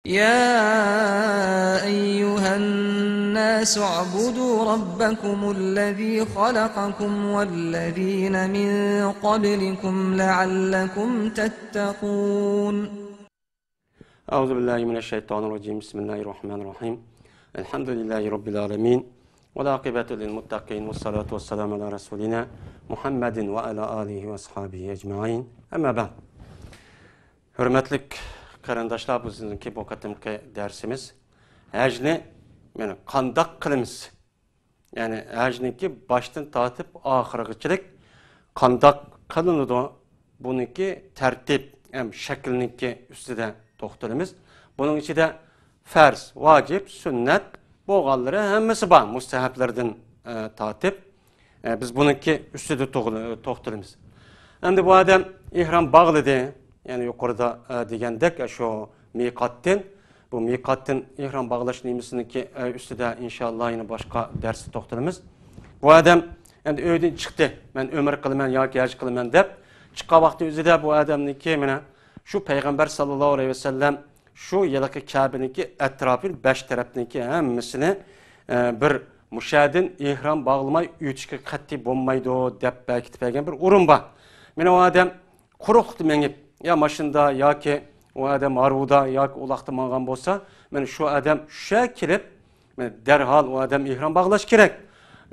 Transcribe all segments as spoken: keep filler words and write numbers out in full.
يا أيها الناس اعبدوا ربكم الذي خلقكم والذين من قبلكم لعلكم تتقون. أعوذ بالله من الشيطان الرجيم. بسم الله الرحمن الرحيم. الحمد لله رب العالمين. والعاقبة للمتقين. والصلاة والسلام على رسولنا محمد وعلى آله وأصحابه أجمعين. أما بعد. ھۆرمەتلىك قېرىنداشلار، بۇ بىزنىڭكى بۇ قېتىمقى دەرسىمىز. ھەجنى، يەنى، قانداق قىلىمىز؟ يەنى ھەجنىڭكى باشتىن تارتىپ ئاخىرىغىچىلىك قانداق قىلىنىدۇ؟ بۇنىڭكى تەرتىپ ھەم شەكلىنىڭكى ئۈستىدە توختىلىمىز. بۇنىڭ ئىچىدە پەرز، ۋاجىپ، سۈننەت بولغانلىرى ھەممىسى بار، مۇستەھەبلەردىن ئە، تارتىپ، ئە، بىز بۇنىڭكى ئۈستىدە توغ- توختىلىمىز. ئەمدى بۇ ئادەم ئېھرام باغلىدى، يەنى يۇقىرىدا ئە، دېگەندەك شۇ مىقاتتىن، بۇ مىقاتتىن ئېھرام باغلاش نېمىسىنىڭكى ئە، ئۈستىدە ئىنشائاللا يەنە باشقا دەرستە توختىلىمىز. بۇ ئادەم ئەمدى ئۆيدىن چىقتى، مەن ئۆمرە قىلىمەن ياكى ھەج قىلىمەن دەپ چىققان ۋاقتى ئۆزىدە بۇ ئادەمنىڭكى مانا شۇ پەيغەمبەر ساللاللاھۇ ئەلەيھى ۋەسەللەم شۇ ھېلىقى كەبىنىڭكى ئەتراپىنى، بەش تەرەپنىڭكى ھەممىسىنى ئە، بىر مۇشۇ يەردىن ئېھرام باغلىماي ئۆتۈشكە قەتئىي بولمايدۇ دەپ بەركىتىپ بەرگەن بىر ئورۇن بار. مانا ئۇ ئادەم قۇرۇقلۇقتا مېڭىپ، يا ماشىنىدا ياكى ئۇ ئادەم ھارۋىدا ياكى ئۇلاقتا ماڭغان بولسا، مانا شۇ ئادەم شۇ يەرگە كېلىپ، مانا دەرھال ئۇ ئادەم ئېھرام باغلاش كېرەك.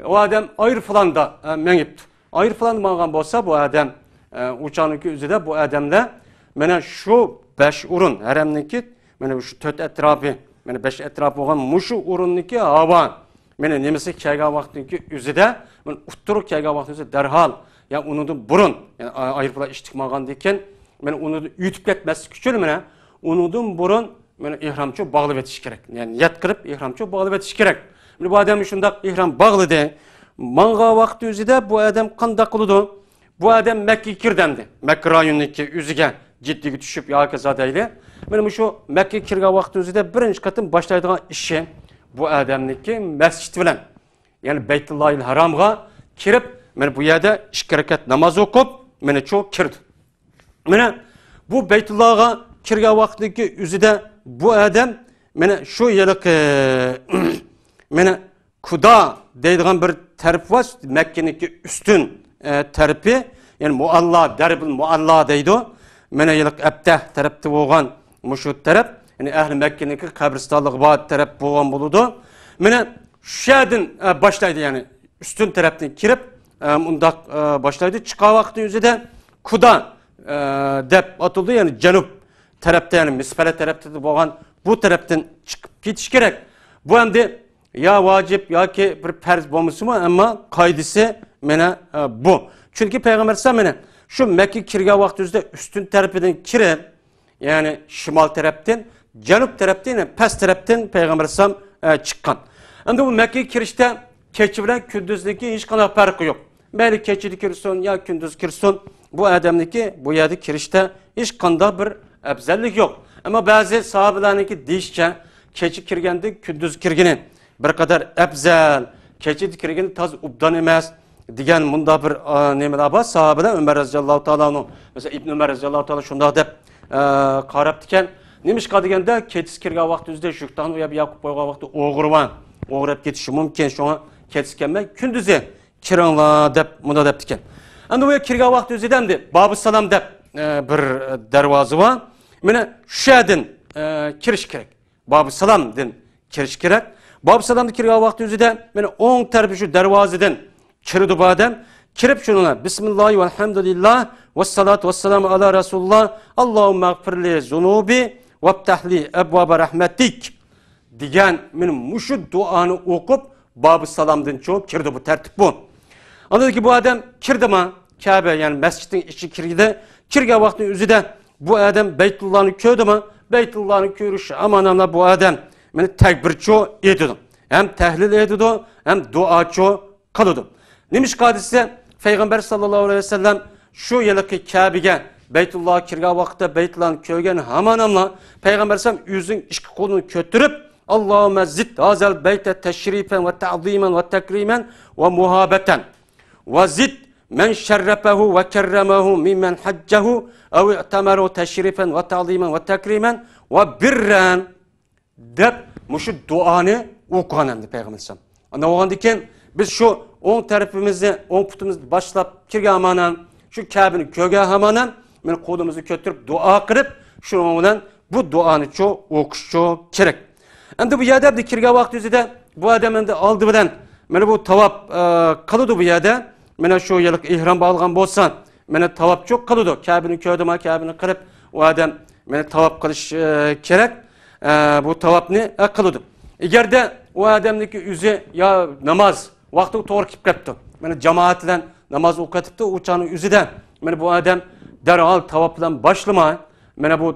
ئۇ ئادەم ئايروپىلاندا ئە، مېڭىپتۇ. ئايروپىلاندا ماڭغان بولسا، بۇ ئادەم ئە، ئۇ چاغنىڭكى ئۆزىدە بۇ ئادەملەر مانا شۇ بەش ئورۇن، ھەرەمنىڭكى مانا شۇ تۆت ئەتراپى، مانا بەش ئەتراپى بولغان مۇشۇ ئورۇننىڭكى ھاۋا مانا نېمىسى كەلگەن ۋاقىتنىڭكى ئۆزىدە، مانا ئۇتتۇرۇق كەلگەن ۋاقىتنىڭ ئۆزىدە دەرھال، يا ئۇنىڭدىن بۇرۇن، يەنى ئايروپىلان ئىشتىك ماڭغاندىن كېيىن، مانا ئۇنىڭدىن ئۆتۈپ كەتمەسلىك ئۈچۈن مانا ئۇنىڭدىن بۇرۇن مانا ئېھرامچۇ باغلىۋېتىش كېرەك. يەنى نىيەت قىلىپ ئېھرامچۇ باغلىۋېتىش كېرەك. مانا بۇ ئادەم شۇنداق ئېھرام باغلىدى. ماڭغان ۋاقتى ئۆزىدە بۇ ئادەم قانداق قىلىدۇ؟ بۇ ئادەم مەككىگە كىردى ئەمدى. مەككە رايونىنىڭكى ئۆزىگە جىددىگە چۈشۈپ ياكى زادەيلى. مانا مۇشۇ مەككىگە كىرگەن ۋاقتى ئۆزىدە بىرىنچى قېتىم باشلايدىغان ئىشى بۇ ئادەمنىڭكى مەسچىت بىلەن، يەنى بەيتۇللاھىل ھارامغا كىرىپ، مانا بۇ يەردە ئىككى رەكەت ناماز ئوقۇپ، مانا شۇ كىردى. مانا بۇ بەيتۇللاغا كىرگەن ۋاقتىدىكى ئۆزىدە بۇ ئادەم مانا شۇ ھېلىقى مانا كۇدا دەيدىغان بىر تەرىپى بار، مەككىنىڭكى ئۈستۈن ئە، تەرىپى، يەنى مۇئەللا، دەربىل مۇئەللا دەيدۇ. مانا ھېلىقى ئەبتەھ تەرەپتە بولغان مۇشۇ تەرەپ، يەنى ئەھلى مەككىنىڭكى قەبرىستانلىقى بار تەرەپ بولغان بولىدۇ. مانا شۇ يەردىن ئە، باشلايدۇ، يەنى ئۈستۈن تەرەپتىن كىرىپ ئە، مۇنداق ئە، باشلايدۇ. چىققان ۋاقتى ئۆزىدە كۇدا ئە، دەپ ئاتىلىدۇ، يەنى جەنۇب تەرەپتە، يەنى مىسپەلە تەرەپتە بولغان بۇ تەرەپتىن چىقىپ كېتىش كېرەك. بۇ ئەمدى يا ۋاجىپ ياكى بىر پەرز بولمىسىمۇ، ئەمما قائىدىسى مانا ئە، بۇ. چۈنكى پەيغەمبەر ئەلەيھىسسالام مانا شۇ مەككىگە كىرگەن ۋاقتى ئۆزىدە ئۈستۈن تەرىپىدىن كىرىپ، يەنى شىمال تەرەپتىن، جەنۇب تەرەپتىن، يەنى پەس تەرەپتىن پەيغەمبەر ئەلەيھىسسالام ئە، چىققان. ئەمدى بۇ مەككىگە كىرىشتە كېچە بىلەن كۈندۈزنىڭكى ھېچقانداق پەرقى يوق. مەيلى كېچىدە كىرسۇن يا كۈندۈز كىرسۇن، بۇ ئادەمنىڭكى بۇ يەردە كىرىشتە ھېچقانداق بىر ئەپزەللىك يوق. ئەمما بەزى ساھابىلەرنىڭكى دېيىشىچە، كېچە كىرگەندىن كۈندۈز كىرگىنى بىر قەدەر ئەپزەل، كېچىدە كىرگىنى تازا ئوبدان ئەمەس دېگەن مۇنداق بىر ئا، نېمىلەر بار. ساھابىلەر ئۆمەر رەزىياللاھۇ تائالا ئەنھۇ، مەسىلەن، ئىبن ئۆمەر رەزىياللاھۇ تائالا شۇنداق دەپ ئا، قاراپتىكەن. نېمىشقا دېگەندە، كېچىسى كىرگەن ۋاقتى ئۆزىدە شۇ تاغنى ئۇ يەرگە ياقۇپ قويغان ۋاقتى ئوغرى بار، ئوغرى ئەپ كېتىشى مۇمكىن، شۇڭا كېچىسى كەلمەي كۈندۈزى كىرىڭلار دەپ مۇنداق دەپتىكەن. ئەمدى بۇ يەرگە كىرگەن ۋاقتى ئۆزىدە ئەمدى بابۇ سالام دەپ ئە، بىر دەرۋازا بار. مانا شۇ يەردىن ئە، كىرىش كېرەك. بابۇ سالامدىن كىرىش كېرەك. بابۇ سالامدىن كىرگەن ۋاقتى ئۆزىدە مانا ئوڭ تەرىپى شۇ دەرۋازىدىن كىرىدۇ بۇ ئادەم. كىرىپ شۇنىڭ بىلەن بىسمىللاھى ۋەلھەمدۇلىللاھ ۋەسسالاتۇ ۋەسسالامۇ ئالا رەسۇلىللاھ، ئاللاھۇممەغفىرلى زۇنۇبى ۋەپتەھلى ئەبۋابە رەھمەتىك دېگەن مانا مۇشۇ دۇئانى ئوقۇپ، بابۇ سالامدىن چوڭ كىردى، بۇ تەرتىپ بۇ. ئاندىن كېيىن بۇ ئادەم كىردىما؟ كەبە، يەنى مەسچىتنىڭ ئىچىگە كىرگىدە، كىرگەن ۋاقتىنىڭ ئۆزىدە بۇ ئادەم بەيتۇللانى كۆردىما؟ بەيتۇللانى كۆرۈش ھامان ئانا بۇ ئادەم مانا تەكبىرچۇ ئېيتىدۇ، ھەم تەھلىل ئېيتىدۇ، ھەم دۇئاچۇ قىلىدۇ. نېمىشقا دېسە، پەيغەمبەر ساللاللاھۇ ئەلەيھى ۋەسەللەم شۇ ھېلىقى كەبىگە، بەيتۇللاھقا كىرگەن ۋاقىتتا بەيتۇللانى كۆرگەن ھامان ئاملا پەيغەمبەر ئەلەيھىسسالام ئۆزىنىڭ ئىككى قولىنى كۆتۈرۈپ، ئاللاھۇممە زىد ھازەل بەيتە تەشرىپەن ۋە تەئزىمەن ۋە تەكرىمەن ۋە مۇھابەتەن ۋە زىد مەن شەررەپەھۇ ۋە كەررەمەھۇ مىممەن ھەججەھۇ ئەۋ ئىئتەمەرەھۇ تەشرىپەن ۋە تەئزىمەن ۋە تەكرىمەن ۋە بىررەن دەپ، مۇشۇ دۇئانى ئوقۇغان ئەمدى پەيغەمبەر ئەلەيھىسسالام. ئاندىن بولغاندىن كېيىن، بىز شۇ ئوڭ تەرىپىمىزنى، ئوڭ پۇتىمىزنى باشلاپ كىرگەن ھامانەن، شۇ كەبىنى كۆرگەن ھامانەن، مانا قولىمىزنى كۆتۈرۈپ دۇئا قىلىپ، شۇنىڭ بىلەن بۇ دۇئانىچۇ ئوقۇشچۇ كېرەك. ئەمدى بۇ يەردە ئەمدى كىرگەن ۋاقتى ئۆزىدە بۇ ئادەم ئەمدى ئالدى بىلەن مانا بۇ تاۋاپ، ئە، قىلىدۇ بۇ يەردە. مانا شۇ يىلقى ئېھرام باغلىغان بولسا، مانا تاۋاپچۇ قىلىدۇ. كەبىنى كۆردىما، كەبىنى قىلىپ، ئۇ ئادەم مانا تاۋاپ قىلىش، ئە، كېرەك. ئە، بۇ تاۋاپنى، ئە، قىلىدۇ. ئەگەردە ئۇ ئادەمنىڭكى ئۆزى يا ناماز ۋاقتىغا توغرا كېلىپ قېپتۇ، مانا جامائەت بىلەن ناماز ئوقۇۋېتىپتۇ، ئۇ چاغنىڭ ئۆزىدە مانا بۇ ئادەم دەرھال تاۋاپ بىلەن باشلىماي، مانا بۇ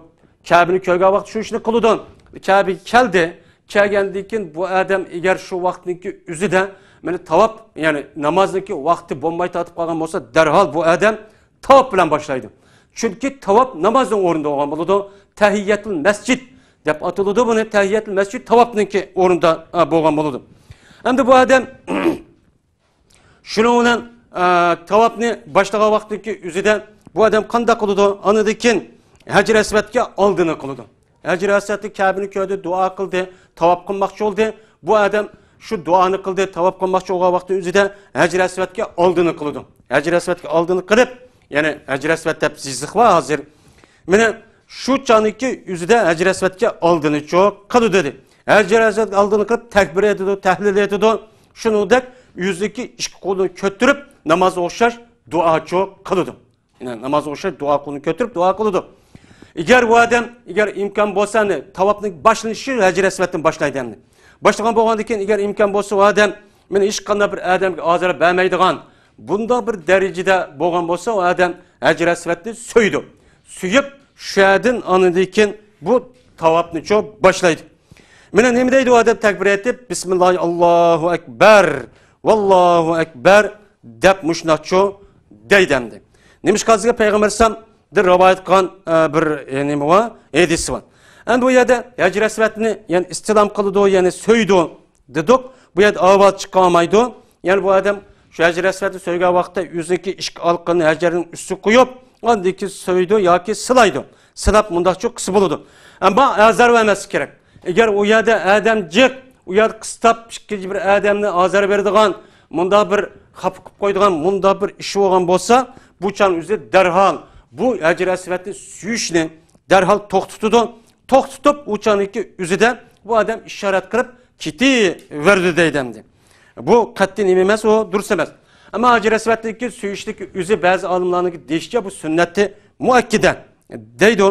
كەبىنى كۆرگەن ۋاقىت شۇ ئىشنى قىلىدۇ. كەبىگە كەلدى. كەلگەندىن كېيىن بۇ ئادەم ئەگەر شۇ ۋاقىتنىڭكى ئۆزىدە مانا تاۋاپ، يەنى نامازنىڭكى ۋاقتى بولماي تارتىپ قالغان بولسا، دەرھال بۇ ئادەم تاۋاپ بىلەن باشلايدۇ. چۈنكى تاۋاپ نامازنىڭ ئورنىدا بولغان بولىدۇ. تەھىيەتۇل مەسجىد دەپ ئاتىلىدۇ بۇنى. تەھىيەتۇل مەسجىد تاۋاپنىڭكى ئورنىدا، ئە، بولغان بولىدۇ. ئەمدى بۇ ئادەم شۇنىڭ بىلەن، ئە، تاۋاپنى باشلىغان ۋاقتىدىكى ئۆزىدە بۇ ئادەم قانداق قىلىدۇ؟ ئاندىن كېيىن ھەجر ئەسۋەدكە ئالدىنى قىلىدۇ. ھەجر ئەسۋەدتە كەبىنى كۆردى، دۇئا قىلدى، تاۋاپ قىلماقچى بولدى. بۇ ئادەم شۇ دۇئانى قىلدى، تاۋاپ قىلماقچى بولغان ۋاقتى ئۆزىدە ھەجر ئەسۋەدكە ئالدىنى قىلىدۇ. ھەجر ئەسۋەدكە ئالدىنى قىلىپ، يەنى ھەجر ئەسۋەد دەپ يېزىق بار ھازىر. مانا شۇ چاغنىكى ئۆزىدە ھەجر ئەسۋەدكە ئالدىنىچۇ قىلىدۇ دېدى. ھەجر ئەسۋەدكە ئالدىنى قىلىپ تەكبىر ئېيتىدۇ، تەھلىل ئېيتىدۇ. شۇنىڭدەك ئۆزىدىكى ئىككى قولىنى كۆتۈرۈپ نامازغا ئوخشاش دۇئاچۇ قىلىدۇ. يەنى نامازغا ئوخشاش دۇئا قولىنى كۆتۈرۈپ دۇئا قىلىدۇ. ئەگەر ئۇ ئادەم، ئەگەر ئىمكان بولسا، يەنى تاۋاپنىڭ باشلىنىشى ھەجر ئەسۋەدتىن باشلايدۇ ئەمدى. باشلىغان بولغاندىن كېيىن، ئەگەر ئىمكان بولسا، ئۇ ئادەم، مانا ھېچقانداق بىر ئادەمگە ئازار بەرمەيدىغان، بۇنداق بىر دەرىجىدە بولغان بولسا، ئۇ ئادەم ھەجر ئەسۋەدنى سۆيىدۇ. سۆيۈپ، شۇ يەردىن ئاندىن كېيىن بۇ تاۋاپنىچۇ باشلايدۇ. مانا نېمە دەيدۇ ئۇ ئادەم تەكبىر ئېيتىپ، بىسمىللاھ، ئاللاھۇ ئەكبەر، ۋاللاھۇ ئەكبەر دەپ مۇشۇنداقچۇ دەيدۇ ئەمدى. نېمىشقا دېسە پەيغەمبەر ئەلەيھىسسالامدىن رىۋايەت قىلغان، ئە، بىر، ئە، نېمە بار؟ ھەدىسى بار. ئەمدى بۇ يەردە ھەجر ئەسۋەدنى، يەنى ئىستىلام قىلىدۇ، يەنى سۆيىدۇ دېدۇق. بۇ يەردە ئاۋاز چىقارمايدۇ. يەنى بۇ ئادەم شۇ ھەجر ئەسۋەدنى سۆيگەن ۋاقىتتا ئۆزىنىڭكى ئىككى ھالقىنى ھەجەرنىڭ ئۈستىگە قويۇپ، ئاندىن كېيىن سۆيىدۇ ياكى سىلايدۇ. سىلاپ مۇنداقچۇ قىلسا بولىدۇ. ئەمما ئازار بەرمەسلىك كېرەك. ئەگەر ئۇ يەردە ئادەم جىق، ئۇ يەردە قىستاپ ئىككىنچى بىر ئادەمنى ئازار بېرىدىغان، مۇنداق بىر خاپا قىلىپ قويىدىغان مۇنداق بىر ئىش بولغان بولسا، بۇ چاغنىڭ ئۆزىدە دەرھال بۇ ھەجر ئەسۋەدنى سۆيۈشنى دەرھال توختىتىدۇ. توختىتىپ، ئۇ چاغنىڭكى ئۆزىدە بۇ ئادەم ئىشارەت قىلىپ كېتىۋەردى دەيدۇ ئەمدى. بۇ قەتئىي نېمە ئەمەس، ئۇ دۇرۇس ئەمەس. ئەمما ھەجر ئەسۋەدنىڭكى سۆيۈشلۈكى ئۆزى بەزى ئالىملارنىڭكى دېيىشىچە بۇ سۈننەتى مۇئەككىدە دەيدۇ.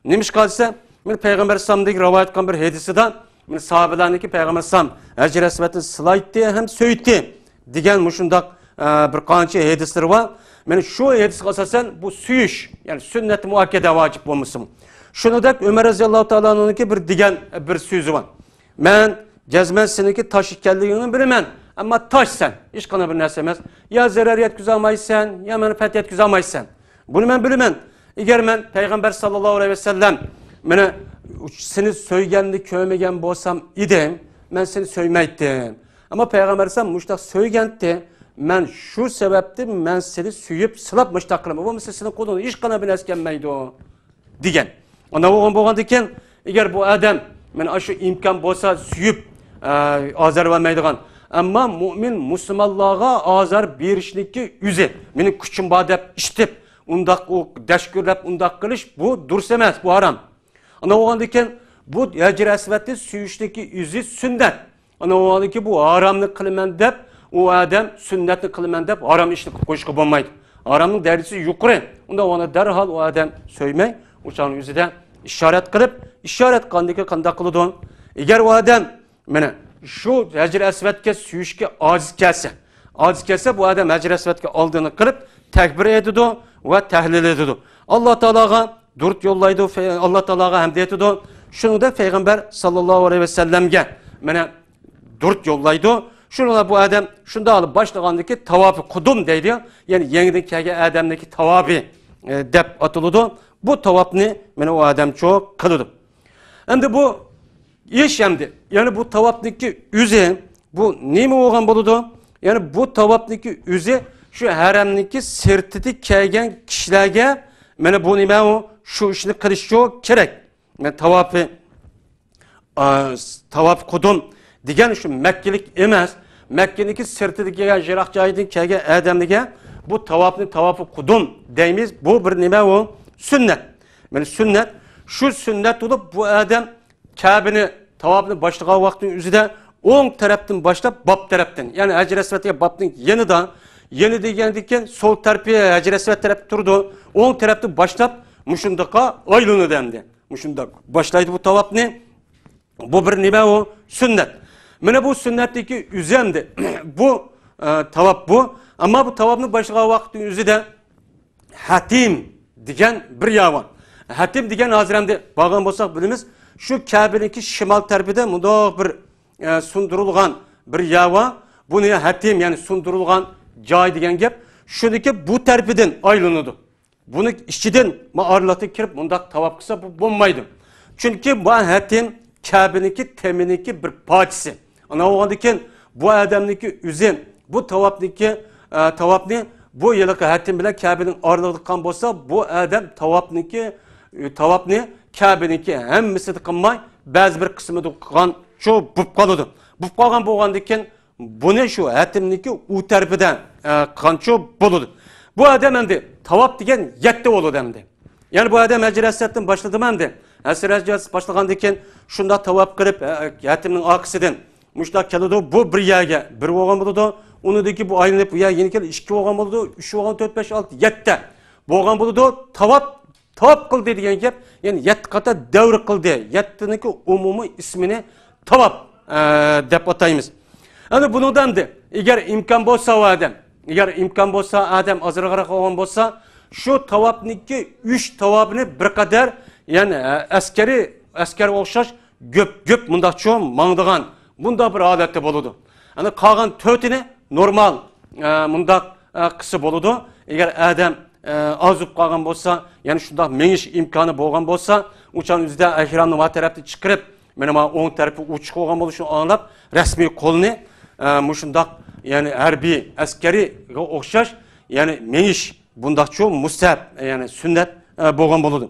نېمىشقا دېسە، مانا پەيغەمبەر ئەلەيھىسسالامدىن رىۋايەت قىلغان بىر ھەدىسىدە، مانا ساھابىلەرنىڭكى پەيغەمبەر ئەلەيھىسسالام ھەجر ئەسۋەدنى سىلايتتى ھەم سۆيتتى دېگەن مۇشۇنداق، ئە، بىر قانچە ھەدىسلىرى بار. مانا شۇ ھەدىسكە ئاساسەن بۇ سۆيۈش، يەنى سۈننەت مۇئەككەدە ۋاجىپ بولمىسىمۇ. شۇنىڭدەك ئۆمەر رەزىياللاھۇ تائالا ئەنھۇنىڭكى بىر دېگەن بىر سۆزى بار. مەن جەزمەن سېنىڭكى تاش ئىكەنلىكىڭنى بىلىمەن، ئەمما تاشسەن، ھېچقانداق بىر نەرسە ئەمەس. يا زەرەر يەتكۈزەلمەيسەن، يا مەنپەئەت يەتكۈزەلمەيسەن. بۇنى مەن بىلىمەن. ئەگەر مەن پەيغەمبەر ساللاللاھۇ ئەلەيھى ۋەسەللەم مانا سېنى سۆيگەننى كۆرمىگەن بولسام ئىدىم، مەن سېنى سۆيمەيتتىم. ئەمما پەيغەمبەر ئەلەيھىسسالام مۇشۇنداق سۆيگەنتى، مەن شۇ سەۋەبتىن مەن سېنى سۆيۈپ سىلاپ مۇشۇنداق قىلىمەن. بولمىسا سېنىڭ قولۇڭدىن ھېچقانداق بىر نەرسە كەلمەيدۇ دېگەن. ئانداق بولغان بولغاندىكىن، ئەگەر بۇ ئادەم مانا شۇ ئىمكان بولسا سۆيۈپ، ئە، ئازار بەرمەيدىغان، ئەمما مۆمىن مۇسۇلمانلارغا ئازار بېرىشنىڭكى ئۆزى، مېنىڭ كۈچۈم بار دەپ ئىشتىپ، ئۇنداق ئۇ دەشكۈرلەپ ئۇنداق قىلىش، بۇ دۇرۇس ئەمەس، بۇ ھارام. ئانداق بولغاندىكىن، بۇ ھەجر ئەسۋەدنى سۆيۈشنىڭكى ئۆزى سۈننەت. ئانداق بولغاندىكىن، بۇ ھارامنى قىلىمەن دەپ، ئۇ ئادەم سۈننەتنى قىلىمەن دەپ ھارام ئىشنى قىلىپ قويۇشقا بولمايدۇ. ھارامنىڭ دەرىجىسى يۇقىرى. ئۇنداق بولغاندا دەرھال ئۇ ئادەم سۆيمەي، ئۇ چاغنىڭ ئۆزىدە ئىشارەت قىلىپ، ئىشارەت قىلغاندىن كېيىن قانداق قىلىدۇ؟ ئەگەر ئۇ ئادەم مانا شۇ ھەجر ئەسۋەدكە سۆيۈشكە ئاجىز كەلسە، ئاجىز كەلسە، بۇ ئادەم ھەجر ئەسۋەدكە ئالدىنى قىلىپ، تەكبىر ئېيتىدۇ ۋە تەھلىل ئېيتىدۇ. ئاللا تائالاغا دۇرۇت يوللايدۇ، فە-، ئاللا تائالاغا ھەمد ئېيتىدۇ. شۇنىڭدەك پەيغەمبەر ساللاللاھۇ ئەلەيھى ۋەسەللەمگە مانا دۇرۇت يوللايدۇ. شۇنىڭدا بۇ ئادەم شۇنداق قىلىپ باشلىغاندىكى تاۋاپى قۇدۇم دەيدۇ. يەنى يېڭىدىن كەلگەن ئادەمنىڭكى تاۋاپى، ئە، دەپ ئاتىلىدۇ. بۇ تاۋاپنى مانا ئۇ ئادەمچۇ قىلىدۇ. ئەمدى بۇ ئىش ئەمدى، يەنى بۇ تاۋاپنىڭكى ئۆزى، بۇ نېمە بولغان بولىدۇ؟ يەنى بۇ تاۋاپنىڭكى ئۆزى شۇ ھەرەمنىڭكى سىرتىدا كەلگەن كىشىلەرگە مانا بۇ نېمە ئۇ، شۇ ئىشنى قىلىشچۇ كېرەك. مانا تاۋاپى ئا، تاۋاپ قۇدۇم دېگەن شۇ مەككىلىك ئەمەس، مەككىنىڭكى سىرتىدىكى يىراق جايدىن كەلگەن ئادەملەرگە بۇ تاۋاپنى تاۋاپى قۇدۇم دەيمىز. بۇ بىر نېمە ئۇ؟ سۈننەت. مانا سۈننەت. شۇ سۈننەت بولۇپ، بۇ ئادەم كەبىنى، تاۋاپنى باشلىغان ۋاقىتنىڭ ئۆزىدە ئوڭ تەرەپتىن باشلاپ، باب تەرەپتىن، يەنى ھەجر ئەسۋەدكە بابنىڭ يېنىدا، يېنى دېگەندىن كېيىن سول تەرىپى ھەجر ئەسۋەد تەرەپ تۇرىدۇ، ئوڭ تەرەپتىن باشلاپ مۇشۇنداققا ئايلىنىدۇ ئەمدى. مۇشۇنداق باشلايدۇ بۇ تاۋاپنى. بۇ بىر نېمە ئۇ؟ سۈننەت. مانا بۇ سۈننەتتىكى ئۆزى ئەمدى. بۇ، ئە، تاۋاپ بۇ. ئەمما بۇ تاۋاپنى باشلىغان ۋاقىتنىڭ ئۆزىدە ھەتىم دېگەن بىر يەر بار. ھەتىم دېگەن ھازىر ئەمدى بارغان بولساق بىلىمىز، شۇ كەبىنىڭكى شىمال تەرىپىدە مۇنداق بىر، ئە، سۇندۇرۇلغان بىر يەر بار. بۇنى ھەتىم، يەنى سۇندۇرۇلغان جاي دېگەن گەپ. شۇنىڭكى بۇ تەرىپىدىن ئايلىنىدۇ. بۇنى ئىچىدىن ما ئارىلىقتىن كىرىپ مۇنداق تاۋاپ قىلسا بۇ بولمايدۇ. چۈنكى ما ھەتىم كەبىنىڭكى تېمىنىڭكى بىر پارچىسى. ئانا بولغاندىن كېيىن بۇ ئادەمنىڭكى ئۆزى بۇ تاۋاپنىڭكى، ئە، تاۋاپنى بۇ ھېلىقى ھەتىم بىلەن كەبىنىڭ ئارىلىقىدا قىلغان بولسا، بۇ ئادەم تاۋاپنىڭكى، ئە، تاۋاپنى كەبىنىڭكى ھەممىسىدە قىلماي، بەزى بىر قىسمىدا قىلغانچۇ بولۇپ قالىدۇ. بولۇپ قالغان بولغاندىن كېيىن بۇنى شۇ ھەتىمنىڭكى ئۇ تەرىپىدە، ئە، قىلغانچۇ بولىدۇ. بۇ ئادەم ئەمدى تاۋاپ دېگەن يەتتە بولىدۇ ئەمدى. يەنى بۇ ئادەم ھەجر ئەسۋەدتىن باشلىدىمۇ ئەمدى؟ ھەجر ئەسۋەد باشلىغاندىن كېيىن شۇنداق تاۋاپ قىلىپ، ئە، ھەتىمنىڭ ئارقىسىدىن مۇشۇنداق كېلىدۇ. بۇ بىر يەرگە بىر بولغان بولىدۇ. ئۇنىڭدىن كېيىن بۇ ئايلىنىپ بۇ يەر يەنە كېلىپ ئىككى بولغان بولىدۇ. ئۈچ بولغان، تۆت، بەش، ئالتە، يەتتە بولغان بولىدۇ. تاۋاپ تاۋاپ قىلدى دېگەن گەپ، يەنى يەتتە قېتىم دەۋر قىلدى. يەتتىنىڭكى ئومۇمىي ئىسمىنى تاۋاپ، ئە، دەپ ئاتايمىز. ئەمدى بۇنىڭدا ئەمدى ئەگەر ئىمكان بولسا ئۇ ئادەم، ئەگەر ئىمكان بولسا ئادەم ئازراقراق بولغان بولسا، شۇ تاۋاپنىڭكى ئۈچ تاۋاپىنى بىر قەدەر، يەنى، ئە، ئەسكەرى، ئەسكەرگە ئوخشاش گۆپ، گۆپ مۇنداقچۇ ماڭىدىغان، بۇنداق بىر ھالەتتە بولىدۇ. ئەنە قالغان تۆتىنى نورمال، ئە، مۇنداق، ئە، قىلسا بولىدۇ. ئەگەر ئادەم، ئە، ئازىپ قالغان بولسا، يەنى شۇنداق مېڭىش ئىمكانى بولغان بولسا، ئۇ چاغنىڭ ئۆزىدە ئەھرامنى ما تەرەپتىن چىقىرىپ، مانا ما ئوڭ تەرىپى ئوچۇق بولغان بولۇشىنى ئاڭلاپ، رەسمىي قولىنى، ئە، مۇشۇنداق، يەنى ھەربىي ئەسكەرىگە ئوخشاش، يەنى مېڭىش بۇنداقچۇ مۇستەھەب، يەنى سۈننەت، ئە، بولغان بولىدۇ.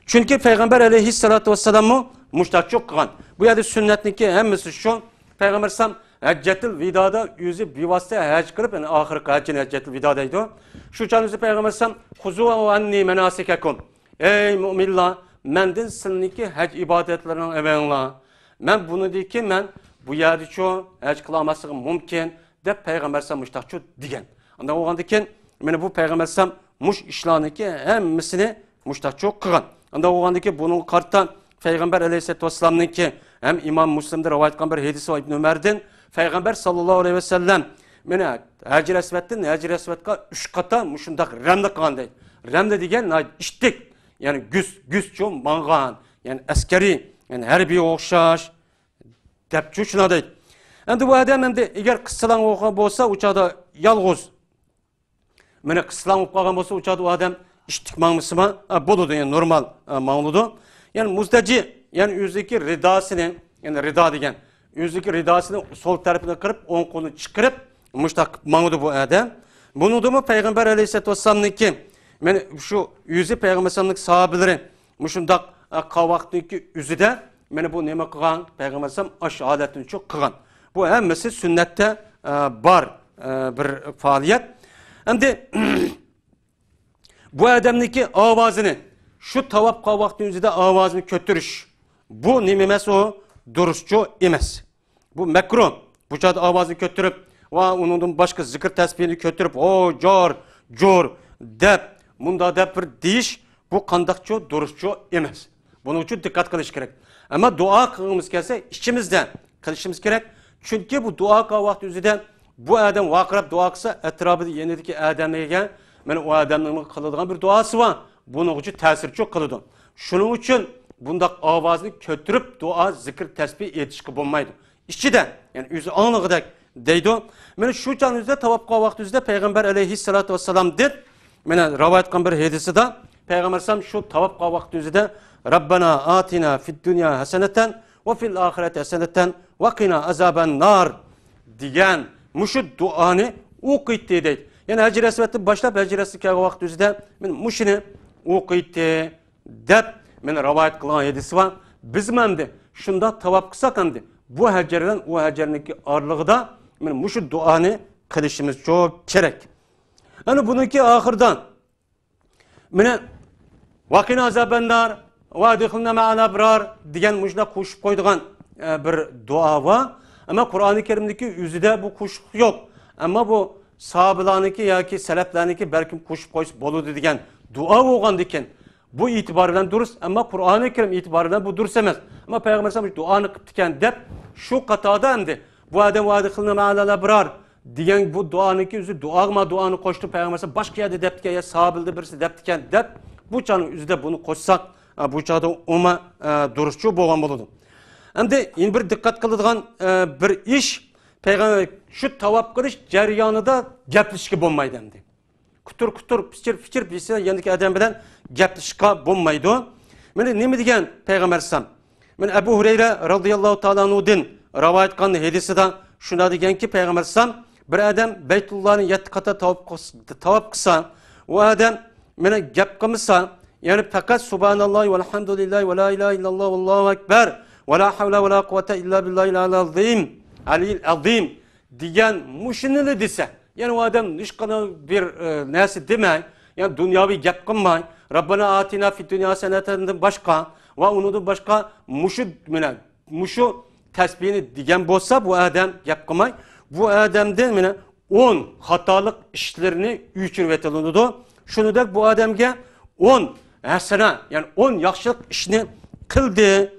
چۈنكى پەيغەمبەر ئەلەيھىسسالاتۇ ۋەسسالاممۇ مۇشۇنداقچۇ قىلغان. بۇ يەردە سۈننەتنىڭكى ھەممىسى شۇ. پەيغەمبەر ئەلەيھىسسالام ھەججەتۇل ۋىدادا ئۆزى بىۋاسىتە ھەج قىلىپ، يەنى ئاخىرقى ھەججىنى ھەججەتۇل ۋىدا دەيدۇ. شۇ چاغدا ئۆزى پەيغەمبەر ئەلەيھىسسالام، «خُذُوا عَنِّي مَنَاسِكَكُمْ.» «ئەي مۆمىنلار، مەندىن سىلىنىڭكى ھەج ئىبادەتلىرىڭلارنى ئېلىڭلار. مەن بۇنىڭدىن كېيىن مەن بۇ يەردىچۇ ھەج قىلالماسلىقىم مۇمكىن» دەپ پەيغەمبەر ئەلەيھىسسالام مۇشتاقچۇ دېگەن. ئانداق بولغاندىن كېيىن، مانا بۇ پەيغەمبەر ئەلەيھىسسالام مۇش ئىشلارنىڭكى ھەممىسىنى مۇشتاقچۇ قىلغان. ئانداق بولغاندىن كېيىن، بۇنىڭغا قارىتا پەيغەمبەر ئەلەيھىسسالاتۇ ۋەسسالامنىڭكى ھەم ئىمام مۇسلىمدىن رىۋايەت قىلغان بىر ھەدىسى بار ئىبن ئۆمەردىن، پەيغەمبەر ساللاللاھۇ ئەلەيھى ۋەسەللەم، مانا، ھەجر ئەسۋەدتىن ھەجر ئەسۋەدقا ئۈچ قېتىم مۇشۇنداق رەملە قىلغان دەيدۇ. رەملە دېگەن ناھايىتى ئىتتىك، يەنى گۈس، گۈسچۇ ماڭغان، يەنى ئەسكەرىي، يەنى ھەربىيگە ئوخشاش، دەپچۇ شۇنداق دەيدۇ. ئەمدى بۇ ئادەم ئەمدى ئەگەر قىسسىلاڭ بولسا، ئۇ چاغدا يالغۇز، مانا قىسسىلاڭ بولۇپ قالغان بولسا، ئۇ چاغدا ئۇ ئادەم ئىتتىك ماڭمىسىمۇ، ئە، بولىدۇ، يەنى نورمال، ئە، ماڭىلىدۇ. يەنى مۇزدەجى، يەنى ئۆزىدىكى رىداسىنى، يەنى رىدا دېگەن، ئۆزىدىكى رىداسىنى سول تەرىپىنى قىرىپ، ئوڭ قولىنى چىقىرىپ، مۇشتاق قىلىپ ماڭىدۇ بۇ ئادەم. بۇنىڭدىمۇ پەيغەمبەر ئەلەيھىسسالاتۇ ۋەسسالامنىڭكى، مانا شۇ ئۆزى پەيغەمبەر ئەلەيھىسسالامنىڭ ساھابىلىرى مۇشۇنداق، ئە، قىلغان ۋاقىتنىڭكى ئۆزىدە، مانا بۇ نېمە قىلغان؟ پەيغەمبەر ئەلەيھىسسالام ئاشۇ ھالەتنى شۇ قىلغان. بۇ ھەممىسى سۈننەتتە، ئە، بار، ئە، بىر پائالىيەت. ئەمدى بۇ ئادەمنىڭكى ئاۋازىنى، شۇ تاۋاپ قىلغان ۋاقىتنىڭ ئۆزىدە ئاۋازىنى كۆتۈرۈش، بۇ نېمە ئەمەس ئۇ؟ دۇرۇسچۇ ئەمەس. بۇ مەكرۇھ. بۇ چاغدا ئاۋازنى كۆتۈرۈپ، ۋە ئۇنىڭدىن باشقا زىكىر تەسبىھنى كۆتۈرۈپ، «ھو، جار، جۇر» دەپ، مۇنداق دەپ بىر دېيىش، بۇ قانداقچۇ، دۇرۇسچۇ ئەمەس. بۇنىڭ ئۈچۈن دىققەت قىلىش كېرەك. ئەمما دۇئا قىلغىمىز كەلسە، ئىچىمىزدە قىلىشىمىز كېرەك. چۈنكى بۇ دۇئا قىلغان ۋاقىت ئۆزىدە بۇ ئادەم ۋارقىراپ دۇئا قىلسا، ئەتراپىدا يېنىدىكى ئادەملەرگە، مانا ئۇ ئادەمنىڭ قىلىدىغان بىر دۇئاسى بار. بۇنىڭ ئۈچۈن تەسىرچۇ قىلىدۇ. شۇنىڭ ئۈچۈن بۇنداق ئاۋازنى كۆتۈرۈپ دۇئا، زىكىر، تەسبىھ ئېيتىشقا بولمايدۇ. ئىچىدە، يەنى ئۆزى ئاڭلىغۇدەك دەيدۇ. مانا شۇ چاغنىڭ ئۆزىدە، تاۋاپ قىلغان ۋاقىت ئۆزىدە پەيغەمبەر ئەلەيھىسسالاتۇ ۋەسسالامدىن، مانا رىۋايەت قىلغان بىر ھەدىسىدە پەيغەمبەر ئەلەيھىسسالام شۇ تاۋاپ قىلغان ۋاقىت ئۆزىدە، «رەببەنا ئاتىنا فىد دۇنيا ھەسەنەتەن ۋە فىل ئاخىرەتى ھەسەنەتەن ۋە قىنا ئازابەن نار» دېگەن مۇشۇ دۇئانى ئوقۇيتتى دەيدۇ. يەنى ھەجر ئەسۋەدتىن باشلاپ ھەجر ئەسۋەدكە كەلگەن ۋاقىت ئۆزىدە مانا مۇشۇنى ئوقۇيتتى دەپ مانا رىۋايەت قىلغان ھەدىسى بار. بىزمۇ ئەمدى شۇنداق تاۋاپ قىلساق ئەمدى، بۇ ھەجەر بىلەن ئۇ ھەجەرنىڭكى ئارىلىقىدا مانا مۇشۇ دۇئانى قىلىشىمىز چوق كېرەك. ئەنە بۇنىڭكى ئاخىرىدا مانا ۋەقىنا ئازابەننار ۋە ئەدخىلنا مەئەل ئەبرار دېگەن مۇشۇنداق قوشۇپ قويىدىغان، ئە، بىر دۇئا بار. ئەمما قۇرئانى كەرىمدىكى ئۆزىدە بۇ قوشۇق يوق. ئەمما بۇ ساھابىلارنىڭكى ياكى سەلەپلەرنىڭكى بەلكىم قوشۇپ قويسا بولىدۇ دېگەن دۇئا بولغاندىكىن، بۇ ئېتىبار بىلەن دۇرۇس، ئەمما قۇرئانى كەرىم ئېتىبارى بىلەن بۇ دۇرۇس ئەمەس. ئەمما پەيغەمبەر ئەلەيھىسسالام دۇئانى قىپتىكەن دەپ، شۇ قاتاردا ئەمدى بۇ ئادەم ۋەدخىلنى مەئەل ئەبرار دېگەن بۇ دۇئانىڭكى ئۆزى دۇئاغىما دۇئانى قوشتى. پەيغەمبەر ئەلەيھىسسالام باشقا يەردە دەپتىكەن يا ساھابىلەردىن بىرسى دەپتىكەن دەپ، بۇ چاغنىڭ ئۆزىدە بۇنى قوشساق، ئە، بۇ چاغدا ئوما، ئە، دۇرۇسچۇ بولغان بولىدۇ. ئەمدى يەنە بىر دىققەت قىلىدىغان، ئە، بىر ئىش، پەيغەمبەر شۇ تاۋاپ قىلىش جەريانىدا گەپلىشىشكە بولمايدۇ ئەمدى. كۇتۇر-كۇتۇر، پىچىر-پىچىر بىرسى يېنىدىكى ئادەم بىلەن گەپلىشىشقا بولمايدۇ. مانا نېمە دېگەن پەيغەمبەر ئەلەيھىسسالام؟ مانا ئەبۇ ھۇرەيرە رازىياللاھۇ تائالا ئەنھۇدىن رىۋايەت قىلغان ھەدىسىدە شۇنداق دېگەنكى پەيغەمبەر ئەلەيھىسسالام، بىر ئادەم بەيتۇللانى يەتتە قاتا تاۋاپ قىلس-، تاۋاپ قىلسا، ئۇ ئادەم مانا گەپ قىلمىسا، يەنى پەقەت سۇبھاناللاھ ۋەلھەمدۇلىللاھ ۋە لا ئىلاھە ئىللاللاھ ۋەللاھۇ ئەكبەر ۋە لا ھەۋلە ۋە لا قۇۋۋەتە ئىللا بىللاھىل ئەلىييىل ئەزىم، ئەلىييىل ئەزىم دېگەن مۇشۇنىلا دېسە، يەنى ئۇ ئادەم ھېچقانداق بىر، ئە، نەرسە دېمەي، يەنى دۇنياۋى گەپ قىلماي، رەببەنا ئاتىنا فىد دۇنيا ھەسەنەتەن دىن باشقا ۋە ئۇنىڭدىن باشقا مۇشۇ، مانا، مۇشۇ تەسبىھنى دېگەن بولسا، بۇ ئادەم گەپ قىلماي، بۇ ئادەمدىن، مانا، ئون خاتالىق ئىشلىرىنى ئۆچۈرۈۋېتىلىدۇ. شۇنىڭدەك بۇ ئادەمگە ئون ھەسەنە، يەنى ئون ياخشىلىق ئىشنى قىلدى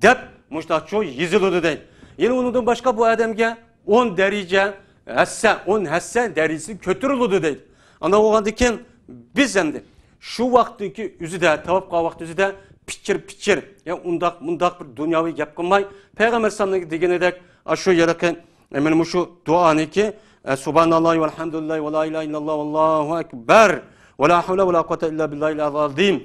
دەپ مۇشۇنداقچۇ يېزىلىدۇ دەيدۇ. يەنە ئۇنىڭدىن باشقا بۇ ئادەمگە ئون دەرىجە ھەسسە، ئون ھەسسە دەرىجىسى كۆتۈرۈلىدۇ دەيدۇ. ئانداق بولغاندىكىن بىز ئەمدى شۇ ۋاقىتتىكى ئۆزىدە، تاۋاپ قىلغان ۋاقىت ئۆزىدە پىچىر-پىچىر، يا ئۇنداق، مۇنداق بىر دۇنياۋى گەپ قىلماي، پەيغەمبەر ئەلەيھىسسالامنىڭ دېگىنىدەك، ئاشۇ ھېلىقى، ئە، مانا مۇشۇ دۇئانىكى، ئە، سۇبھاناللاھ ۋەلھەمدۇلىللاھ ۋە لا ئىلاھە ئىللاللاھ ۋەللاھۇ ئەكبەر ۋە لا ھەۋلە ۋە لا قۇۋۋەتە ئىللا بىللاھىل ئەلىييىل ئەزىم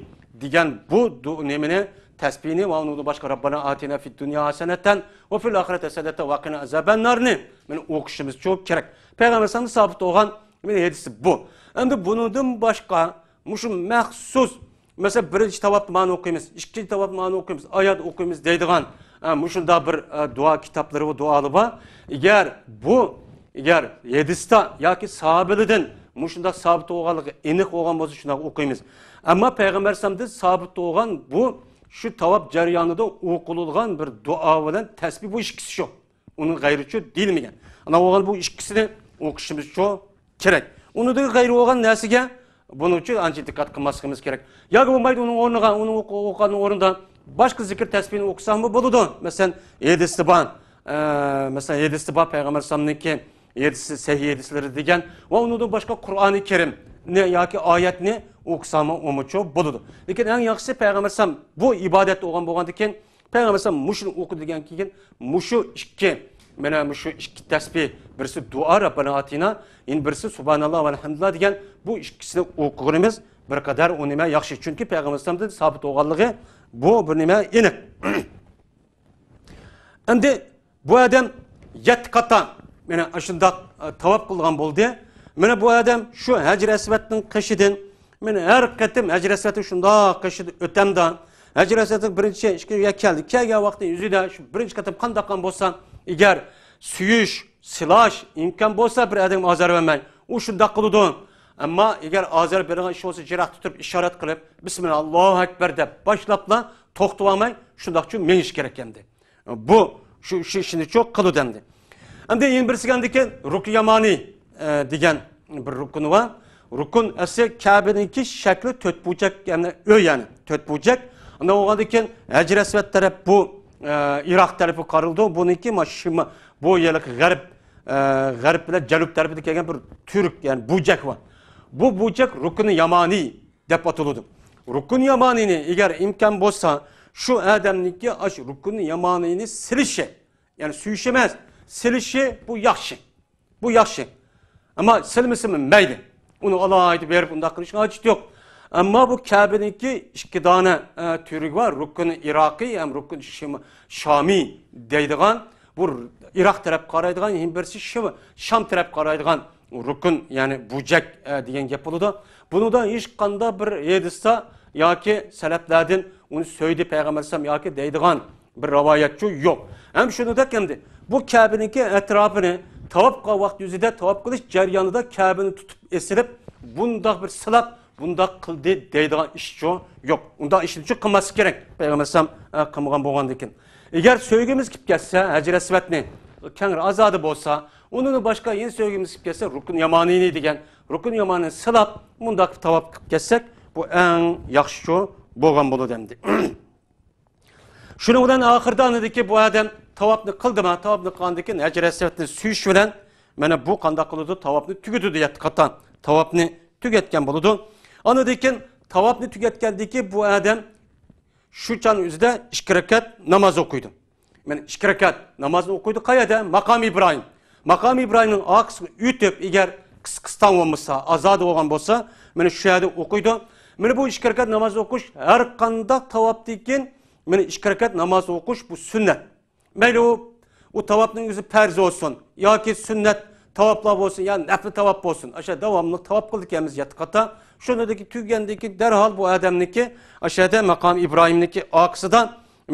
دېگەن بۇ دۇ-، نېمىنى، تەسبىھنى ۋە ئۇنىڭدىن باشقا رەببەنا ئاتىنا فىد دۇنيا ھەسەنەتەن ۋە فىل ئاخىرەتى ھەسەنەتەن ۋە قىنا ئازابەننارنى مانا ئوقۇشىمىز چوق كېرەك. پەيغەمبەر ئەلەيھىسسالامدا سابىت بولغان مانا ھەدىسى بۇ. ئەمدى بۇنىڭدىن باشقا مۇشۇ مەخسۇس، مەسىلەن، بىرىنچى تاۋاپتا مانا ئوقۇيمىز، ئىككىنچى تاۋاپتا مانا ئوقۇيمىز، ئايەت ئوقۇيمىز دەيدىغان، ئە، مۇشۇنداق بىر، ئە، دۇئا كىتابلىرى ۋە دۇئالىرى بار. ئەگەر بۇ، ئەگەر ھەدىستە ياكى ساھابىلىدىن مۇشۇنداق سابىت بولغانلىقى ئېنىق بولغان بولسا، شۇنداق ئوقۇيمىز. ئەمما پەيغەمبەر ئەلەيھىسسالامدىن سابىت بولغان بۇ، شۇ تاۋاپ جەريانىدا ئوقۇلىدىغان بىر دۇئا بىلەن تەسبىھ، بۇ ئىككىسى شۇ. ئۇنىڭ غەيرىچۇ دېيىلمىگەن. ئانداق بولغاندا بۇ ئىككىسىنى ئوقۇشىمىزچۇ كېرەك. ئۇنىڭدىن غەيرى بولغان نەرسىگە بۇنىڭ ئۈچۈن ئانچە دىققەت قىلماسلىقىمىز كېرەك. ياكى بولمايدۇ، ئۇنىڭ ئورنىغا، ئۇنىڭ ئوقۇ-، ئوقۇغان ئورنىدا باشقا زىكىر تەسبىھنى ئوقۇساقمۇ بولىدۇ. مەسىلەن، ھەدىستە بار، ئە، مەسىلەن، ھەدىستە بار پەيغەمبەر ئەلەيھىسسالامنىڭكى ھەدىسى، سەھىھ ھەدىسلىرى دېگەن ۋە ئۇنىڭدىن باشقا قۇرئانى كەرىمنى ياكى ئايەتنى ئوقۇساقمۇ ئۇمۇچۇ بولىدۇ. لېكىن ئەڭ ياخشىسى پەيغەمبەر ئەلەيھىسسالام بۇ ئىبادەتتە بولغان بولغاندىكىن، پەيغەمبەر ئەلەيھىسسالام مۇشۇنى ئوقۇدى دېگەن كېيىن، مۇشۇ ئىككى، مانا مۇشۇ ئىككى تەسبىھ، بىرسى دۇئا، رەببەنا ئاتىنا، يەنە بىرسى سۇبھاناللاھ ۋەلھەمدۇلىللاھ دېگەن بۇ ئىككىسىنى ئوقۇغىنىمىز بىر قەدەر ئۇ نېمە ياخشى. چۈنكى پەيغەمبەر ئەلەيھىسسالامدىن سابىت بولغانلىقى بۇ بىر نېمە ئېنىق. ئەمدى بۇ ئادەم يەتتە قاتا، مانا، ئاشۇنداق، ئە، تاۋاپ قىلغان بولدى. مانا، بۇ ئادەم شۇ ھەجىر ئەسۋەدنىڭ قېشىدىن، مانا، ھەر قېتىم ھەجىر ئەسۋەدنىڭ شۇنداق قېشىدا ئۆتەمدە، ھەجىر ئەسۋەدنىڭ بىرىنچى، ئىككىنچى يەر كەلدى. كەلگەن ۋاقتى يۈزىدە شۇ بىرىنچى قېتىم قانداق قىلغان بولسا، ئەگەر سۆيۈش، سىلاش ئىمكان بولسا، بىر ئادەمگە ئازار بەرمەي، ئۇ شۇنداق قىلىدۇ. ئەمما ئەگەر ئازار بېرىدىغان ئىش بولسا، يىراقتا تۇرۇپ ئىشارەت قىلىپ، بىسمىللاھ، ئاللاھۇ ئەكبەر دەپ باشلاپلا توختىۋالماي، شۇنداقچۇ مېڭىش كېرەك ئەمدى. بۇ شۇ، شۇ ئىشنىچۇ قىلىدۇ ئەمدى. ئەمدى يەنە بىرسى ئەمدىكى رۇكنى يامانى، ئە، دېگەن بىر رۇكنى بار. رۇكن ئەسلى كەبىنىڭكى شەكلى تۆت بۇرجەك، يەنى ئۆي، يەنى تۆت بۇرجەك. ئانداق بولغاندىن كېيىن ھەجىر ئەسۋەد تەرەپ بۇ، ئە، ئىراق تەرەپكە قارىلىدۇ. بۇنىڭكى ما شىما-، بۇ يەرلىك غەرب، ئە، غەرب بىلەن جەنۇب تەرىپىدىن كەلگەن بىر تۈرك، يەنى بۇرجەك بار. بۇ بۇرجەك رۇكنى يامانى دەپ ئاتىلىدۇ. رۇكن يامانىنى ئەگەر ئىمكان بولسا، شۇ ئادەمنىڭكى ئاشۇ رۇكن يامانىنى سىلىشى، يەنى سۆيۈش ئەمەس، سىلىشى بۇ ياخشى. بۇ ياخشى. ئەمما سىلمىسىمۇ مەيلى. ئۇنى ئالاھىدە بېرىپ ئۇنداق قىلىشقا ھاجىتى يوق. ئەمما بۇ كەبىنىڭكى ئىككى دانە، ئە، تۈرى بار. رۇكن ئىراقىي ھەم رۇكن شىم-، شامىي دەيدىغان. بۇ ئىراق تەرەپ قارايدىغان، يەنە بىرسى شىم-، شام تەرەپ قارايدىغان. رۇكۇن، يەنى بۇرجەك، ئە، دېگەن گەپ بولىدۇ. بۇنىڭدا ھېچقانداق بىر ھەدىستە ياكى سەلەپلەردىن ئۇنى سۆيدى پەيغەمبەر ئەلەيھىسسالام ياكى دەيدىغان بىر رىۋايەتچۇ يوق. ھەم شۇنىڭدەك ئەمدى بۇ كەبىنىڭكى ئەتراپىنى تاۋاپ قىلغان ۋاقتى يۈزىدە تاۋاپ قىلىش جەريانىدا كەبىنى تۇتۇپ ئېسىلىپ، بۇنداق بىر سىلاپ، بۇنداق قىلدى دەيدىغان ئىشچۇ يوق. ئۇنداق ئىشنىچۇ قىلماسلىق كېرەك. پەيغەمبەر ئەلەيھىسسالام، ئە، قىلمىغان بولغاندىكىن. ئەگەر سۆيگۈمىز كېلىپ كەتسە، ھەجر ئەسۋەدنى كەڭرى ئازادە بولسا، ئۇنىڭدىن باشقا يەنە سۆيگۈمىز كېلىپ كەتسە، رۇكن يامانىنى دېگەن رۇكن يامانىنى سىلاپ، مۇنداق تاۋاپ قىلىپ كەتسەك، بۇ ئەڭ ياخشىچۇ بولغان بولىدۇ ئەمدى. شۇنىڭ بىلەن ئاخىرىدا ئاندىكى بۇ ئادەم تاۋاپنى قىلدىما، تاۋاپنى قىلغاندىن كېيىن ھەجر ئەسۋەدنى سۆيۈش بىلەن مانا بۇ قانداق قىلىدۇ؟ تاۋاپنى تۈگىتىدۇ، يەتتە قاتا تاۋاپنى تۈگەتكەن بولىدۇ. ئاندىن كېيىن تاۋاپنى تۈگەتكەندىن كېيىن بۇ ئادەم شۇ چاغنىڭ ئۆزىدە ئىككى رەكەت ناماز ئوقۇيدۇ. مانا ئىككى رەكەت نامازنى ئوقۇيدۇ. قەيەردە؟ ماقامى ئىبراھىم. ماقامى ئىبراھىمنىڭ ئارقىسىغا ئۆتۈپ، ئەگەر قىس-، قىستاڭ بولمىسا، ئازادە بولغان بولسا، مانا شۇ يەردە ئوقۇيدۇ. مانا بۇ ئىككى رەكەت ناماز ئوقۇش ھەر قانداق تاۋاپتىن كېيىن مانا ئىككى رەكەت ناماز ئوقۇش بۇ سۈننەت. مەيلى ئۇ، ئۇ تاۋاپنىڭ ئۆزى پەرز بولسۇن ياكى سۈننەت تاۋاپلار بولسۇن يا نەپلى تاۋاپ بولسۇن، ئاشۇ داۋاملىق تاۋاپ قىلىدىكەنمىز يەتتە قاتا. شۇنىڭدىكى تۈگەندىكى دەرھال بۇ ئادەمنىكى ئاشۇ يەردە ماقام ئىبراھىمنىكى ئارقىسىدا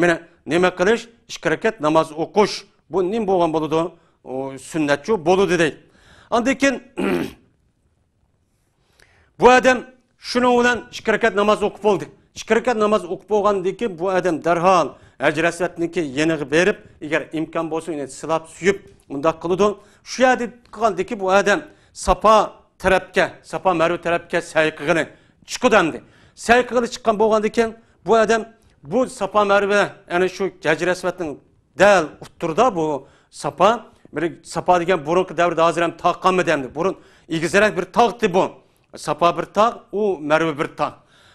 مانا نېمە قىلىش؟ ئىككى رەكەت ناماز ئوقۇش. بۇ نېمە بولغان بولىدۇ؟ ئۇ سۈننەتچۇ بولىدۇ دەيدۇ. ئاندىن كېيىن بۇ ئادەم شۇنىڭ بىلەن ئىككى رەكەت ناماز ئوقۇپ بولدى. ئىككى رەكەت ناماز ئوقۇپ بولغاندىن كېيىن بۇ ئادەم دەرھال ھەجر ئەسۋەدنىڭكى يېنىغا بېرىپ، ئەگەر ئىمكان بولسا ئۇنى سىلاپ سۆيۈپ مۇنداق قىلىدۇ. شۇ يەردە قىلغاندىن كېيىن بۇ ئادەم ساپا تەرەپكە، ساپا مەرۋە تەرەپكە سەي قىلغىلى چىقىدۇ ئەمدى. سەي قىلغىلى چىققان بولغاندىن كېيىن بۇ ئادەم بۇ ساپا مەرۋە، يەنى شۇ ھەجر ئەسۋەدنىڭ دەل ئوتتۇرىدا بۇ ساپا. بىر ساپا دېگەن بۇرۇنقى دەۋردە ھازىر ھەم تاغ قالمىدى ئەمدى. بۇرۇن ئېگىزرەك بىر تاغتى بۇ. ساپا بىر تاغ، ئۇ مەرۋە بىر تاغ.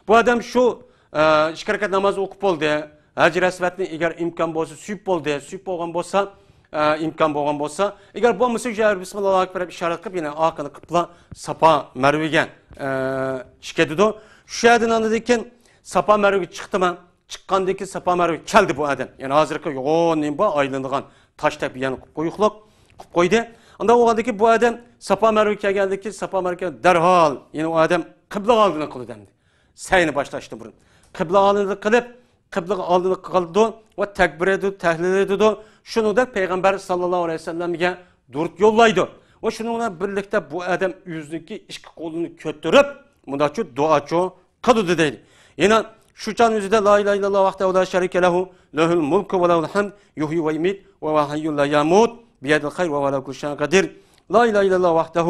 بۇ ئادەم شۇ، ئە، ئىككى رەكەت ناماز ئوقۇپ بولدى. ھەجر ئەسۋەدنى ئەگەر ئىمكان بولسا سۆيۈپ بولدى. سۆيۈپ بولغان بولسا، ئە، ئىمكان بولغان بولسا، ئەگەر بولمىسا شۇ يەر بىسمىللاھۇ ئەكبەر دەپ ئىشارەت قىلىپ يەنە ئارقىنى قىپلا ساپا مەرۋىگە، ئە، ئىشكەتىدۇ. شۇ يەردىن ئاندىن كېيىن ساپا مەرۋىگە چىقتىما؟ چىققاندىن كېيىن ساپا مەرۋىگە كەلدى بۇ ئادەم. يەنى ھازىرقى يوغان نېمە بار، ئايلىنىدىغان تاش دەپ يەنە قىلىپ قويۇقلۇق قىلىپ قويدى. ئاندىن بولغاندىن كېيىن بۇ ئادەم ساپا مەرۋىگە كەلگەندىن كېيىن ساپا مەرۋىگە دەرھال يەنە ئۇ ئادەم قىبلىغا ئالدىنى قىلىدۇ ئەمدى. سەينى باشلاشتىن بۇرۇن قىبلىغا ئالدىنى قىلىپ، قىبلىغا ئالدىنى قىلىدۇ ۋە تەكبىر ئېيتىدۇ، تەھلىل ئېيتىدۇ. شۇنىڭدەك پەيغەمبەر ساللاللاھۇ ئەلەيھى ۋەسەللەمگە دۇرۇت يوللايدۇ. ۋە شۇنىڭ بىلەن بىرلىكتە بۇ ئادەم ئۆزىنىڭكى ئىككى قولىنى كۆتۈرۈپ، مۇنداقچۇ دۇئاچۇ قىلىدۇ دەيدۇ. يەنە شۇ چاغنىڭ ئۆزىدە لا ئىلاھە ئىللاللاھ ۋەھدەھۇ لا شەرىكە لەھۇ، لەھۇل مۇلكۇ ۋە لەھۇل ھەمد، يۇھيى ۋە يۇمىت ۋە ھۇۋە ھەييۇن لا يەمۇت، بىيەدىھىل خەير ۋە ھۇۋە ئەلا كۇللى شەيئىن قەدىر. لا إله إلا الله وحده،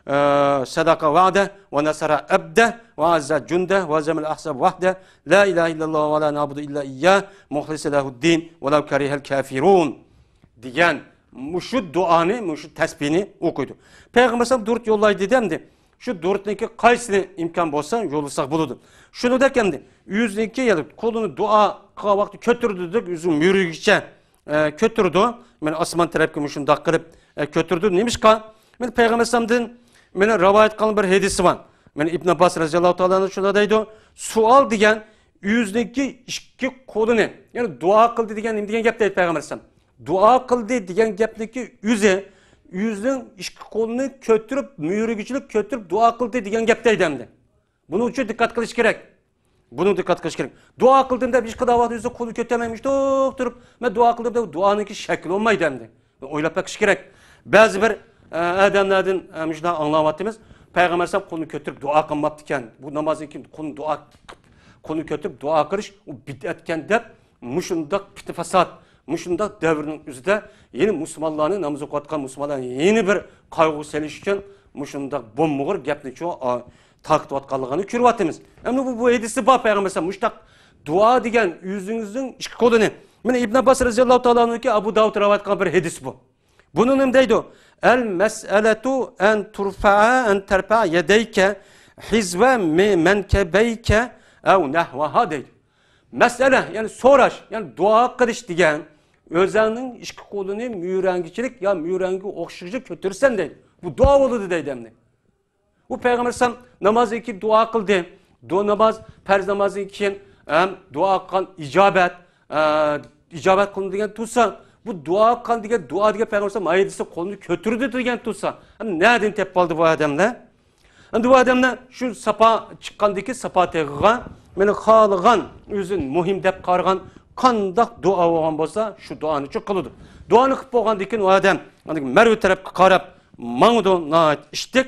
ئە، صدق وعده ونصر عبده وعز جنده وهزم الأحزاب وحده. لا إله إلا الله ولا نعبد إلا إياه مخلصين له الدين ولو كره الكافرون دېگەن مۇشۇ دۇئانى، مۇشۇ تەسبىھنى ئوقۇيدۇ. پەيغەمبەر ئەلەيھىسسالام دۇرۇت يوللايدۇ دېدى ئەمدى. شۇ دۇرۇتنىڭكى قايسىنى ئىمكان بولسا يوللىساق بولىدۇ. شۇنىڭدەك ئەمدى ئۆزىنىڭكى، يەنى قولىنى دۇئا قىلغان ۋاقتى كۆتۈرىدۇ دەپ ئۆزىنىڭ مۈرىگىچە ئە، كۆتۈرىدۇ. مانا ئاسمان تەرەپكە مۇشۇنداق قىلىپ، ئە، كۆتۈرىدۇ. نېمىشقا؟ مانا پەيغەمبەر ئەلەيھىسسالامدىن مانا رىۋايەت قىلىنغان بىر ھەدىسى بار. مانا ئىبن ئابباس رەزىياللاھۇ تائالا ئەنھۇ شۇنداق دەيدۇ، سوئال دېگەن ئۆزىنىڭكى ئىككى قولىنى، يەنى دۇئا قىلدى دېگەن نېمە دېگەن گەپ دەيدۇ پەيغەمبەر ئەلەيھىسسالام؟ دۇئا قىلدى دېگەن گەپنىڭكى ئۆزى، ئۆزىنىڭ ئىككى قولىنى كۆتۈرۈپ، مۈرىگىچىلىك كۆتۈرۈپ دۇئا قىلدى دېگەن گەپ دەيدۇ ئەمدى. بۇنىڭ ئۈچۈن دىققەت قىلىش كېرەك. بۇنى دىققەت قىلىش كېرەك. دۇئا قىلدىم دەپ ھېچقانداق ۋاقىت ئۆزى قولىنى كۆتۈرمەيمىش توختۇرۇپ، مەن دۇئا قىلدىم دەپ دۇئانىڭكى شەكلى بولمايدۇ ئەمدى. ئويلاپ بېقىش كېرەك. بەزى بىر، ئە، ئادەملەردىن، ئە، مۇشۇنداق ئاڭلاۋاتىمىز. پەيغەمبەر ئەلەيھىسسالام قولىنى كۆتۈرۈپ دۇئا قىلماپتىكەن. بۇ نامازدىن كېيىن قولنى دۇئا، قولنى كۆتۈرۈپ دۇئا قىلىش، ئۇ بىدئەتكەن دەپ مۇشۇنداق پىتى پاسات، مۇشۇنداق دەۋرنىڭ ئۆزىدە يەنە مۇسۇلمانلارنى، ناماز ئوقۇۋاتقان مۇسۇلمانلارنى يەنە بىر قايغۇغا سېلىش ئۈچۈن مۇشۇنداق بومبىغۇر گەپنى چۇ-، ئا، تارقىتىۋاتقانلىقىنى كۆرۈۋاتىمىز. ئەمدى بۇ، بۇ ھەدىسى بار پەيغەمبەر ئەلەيھىسسالام مۇشۇنداق دۇئا دېگەن ئۆزىڭىزنىڭ ئىككى قولىنى. مانا ئىبن ئابباس رەزىياللاھۇ تائالا ئەنھۇكى ئەبۇ داۋۇد رىۋايەت قىلغان بىر ھەدىس بۇ. بۇنى نېمە دەيدۇ؟ المسألة أن ترفع، أن ترفع يديك حذو م-، منكبيك أو نحوها دەيدۇ. مەسئەلە، يەنى سوراش، يەنى دۇئا قىلىش دېگەن ئۆزەڭنىڭ ئىككى قولىنى مۈرەڭگىچىلىك يا مۈرەڭگە ئوخشىغۇچە كۆتۈرسەن دەيدۇ. بۇ دۇئا بولىدۇ دەيدۇ ئەمدى. ئۇ پەيغەمبەر ئەلەيھىسسالام نامازدىن كېيىن دۇئا قىلدى. دۇ-، ناماز، پەرز نامازدىن كېيىن ھەم دۇئا قىلغان ئىجابەت، ئە، ئىجابەت قىلىندى دېگەن تۇرسا، بۇ دۇئا قىلغان دېگەن، دۇئا دېگەن پەيغەمبەر ئەلەيھىسسالام ھەدىسى قولىنى كۆتۈردى دېگەن تۇرسا، ھەم نەدىن تېپىپ ئالدى بۇ ئادەملەر؟ ئەمدى بۇ ئادەملەر شۇ ساپا چىققاندىكى ساپا تېغىغا مانا خالىغان، ئۆزى مۇھىم دەپ قارىغان قانداق دۇئا بولغان بولسا، شۇ دۇئانى شۇ قىلىدۇ. دۇئانى قىلىپ بولغاندىن كېيىن ئۇ ئادەم مەرۋە تەرەپكە قاراپ ماڭىدۇ، ناھايىتى ئىشتىك.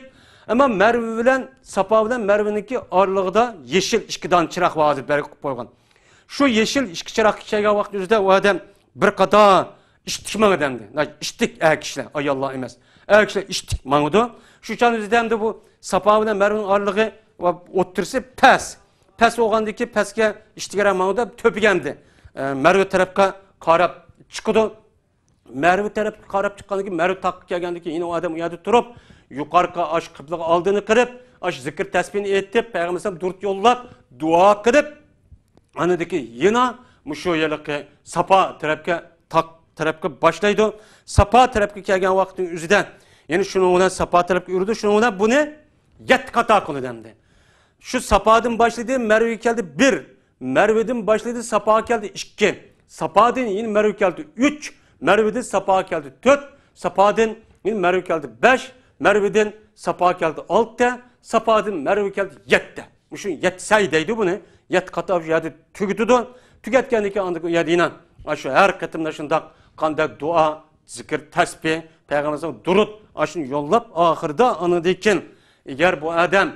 ئەمما مەرۋە بىلەن ساپا بىلەن مەرۋىنىڭكى ئارىلىقىدا يېشىل ئىككى دانە چىراغ بار، ھازىر بەلگە قىلىپ قويغان. شۇ يېشىل ئىككى چىراغقا كەلگەن ۋاقىت ئۆزىدە ئۇ ئادەم بىر قاتار ئىشتىك ماڭىدۇ ئەمدى. ئىشتىك ئەر كىشىلەر، ئاياللار ئەمەس. ئەر كىشىلەر ئىشتىك ماڭىدۇ. شۇ چاغنىڭ ئۆزىدە ئەمدى بۇ ساپا بىلەن مەرۋىنىڭ ئارىلىقى ۋە ئوتتۇرىسى پەس. پەس بولغاندىن كېيىن پەسكە ئىشتىكرەك ماڭىدۇ، تۆپىگە ئەمدى، ئە، مەرۋە تەرەپكە قاراپ چىقىدۇ. مەرۋە تەرەپكە قاراپ چىققاندىن كېيىن، مەرۋە تاغقا كەلگەندىن كېيىن يەنە ئۇ ئادەم ئۇ يەردە تۇرۇپ، يۇقىرىقى ئاشۇ قىبلىغا ئالدىنى قىلىپ، ئاشۇ زىكىر تەسبىھنى ئېيتىپ، پەيغەمبەر ئەلەيھىسسالام دۇرۇت يوللاپ، دۇئا قىلىپ، ئاندىن كېيىن يەنە مۇشۇ ھېلىقى ساپا تەرەپكە، تاغ تەرەپكە باشلايدۇ. ساپا تەرەپكە كەلگەن ۋاقىتنىڭ ئۆزىدە يەنە شۇنىڭ بىلەن ساپا تەرەپكە يۈرىدۇ، شۇنىڭ بىلەن بۇنى يەتتە قاتا قىلىدۇ ئەمدى. شۇ ساپادىن باشلىدى، مەرۋىگە كەلدى، بىر. مەرۋىدىن باشلىدى، ساپاغا كەلدى، ئىككى. ساپادىن يەنە مەرۋىگە كەلدى، ئۈچ. مەرۋىدىن ساپاغا كەلدى، تۆت. ساپادىن يەنە مەرۋىگە كەلدى، بەش. مەرۋىدىن ساپاغا كەلدى، ئالتە. ساپادىن مەرۋىگە كەلدى، يەتتە. مۇشۇ يەتتە سەي دەيدۇ بۇنى. يەتتە قاتا شۇ يەردە تۈگىتىدۇ. تۈگەتكەندىن كېيىن ئاندىن كېيىن يەنە ئاشۇ ھەر قېتىمدا شۇنداق قانداق دۇئا، زىكىر، تەسبىھ، پەيغەمبەرگە دۇرۇت، ئاشۇنى يوللاپ، ئاخىرىدا ئاندىن كېيىن ئەگەر بۇ ئادەم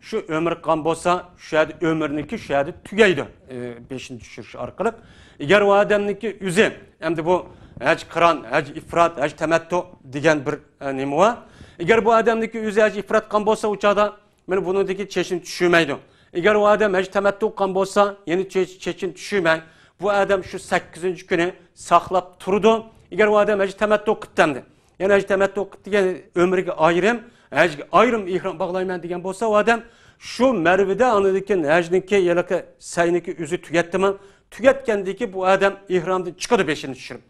شۇ ئۆمرى قالغان بولسا، شۇ يەردە ئۆمرىنىڭكى شۇ يەردە تۈگەيدۇ، ئى، بېشىنى چۈشۈرۈش ئارقىلىق. ئەگەر ئۇ ئادەمنىڭكى ئۆزى، ئەمدى بۇ ھەج قىران، ھەج ئىفرات، ھەج تەمەتتۇ دېگەن بىر، ئە، نېمە بار. ئەگەر بۇ ئادەمنىڭكى ئۆزى ھەج ئىفرات قىلغان بولسا، ئۇ چاغدا مانا بۇنىڭدىكى چېچىنى چۈشۈرمەيدۇ. ئەگەر ئۇ ئادەم ھەج تەمەتتۇ قىلغان بولسا، يەنە چېچ-، چېچىنى چۈشۈرمەي، بۇ ئادەم شۇ سەككىزىنچى كۈنى ساقلاپ تۇرىدۇ. ئەگەر ئۇ ئادەم ھەج تەمەتتۇ قىپتۇ ئەمدى، يەنى ھەج تەمەتتۇ قىپتۇ دېگەن ئۆمرىگە ئايرىم، ھەجگە ئايرىم ئېھرام باغلايمەن دېگەن بولسا، ئۇ ئادەم شۇ مەرۋىدە ئاندىن كېيىن ھەجنىڭكى، ھېلىقى سەينىڭكى ئۆزى تۈگەتتىمۇ؟ تۈگەتكەندىن كېيىن بۇ ئادەم ئېھرامدىن چىقىدۇ، بېشىنى چۈشۈرۈپ.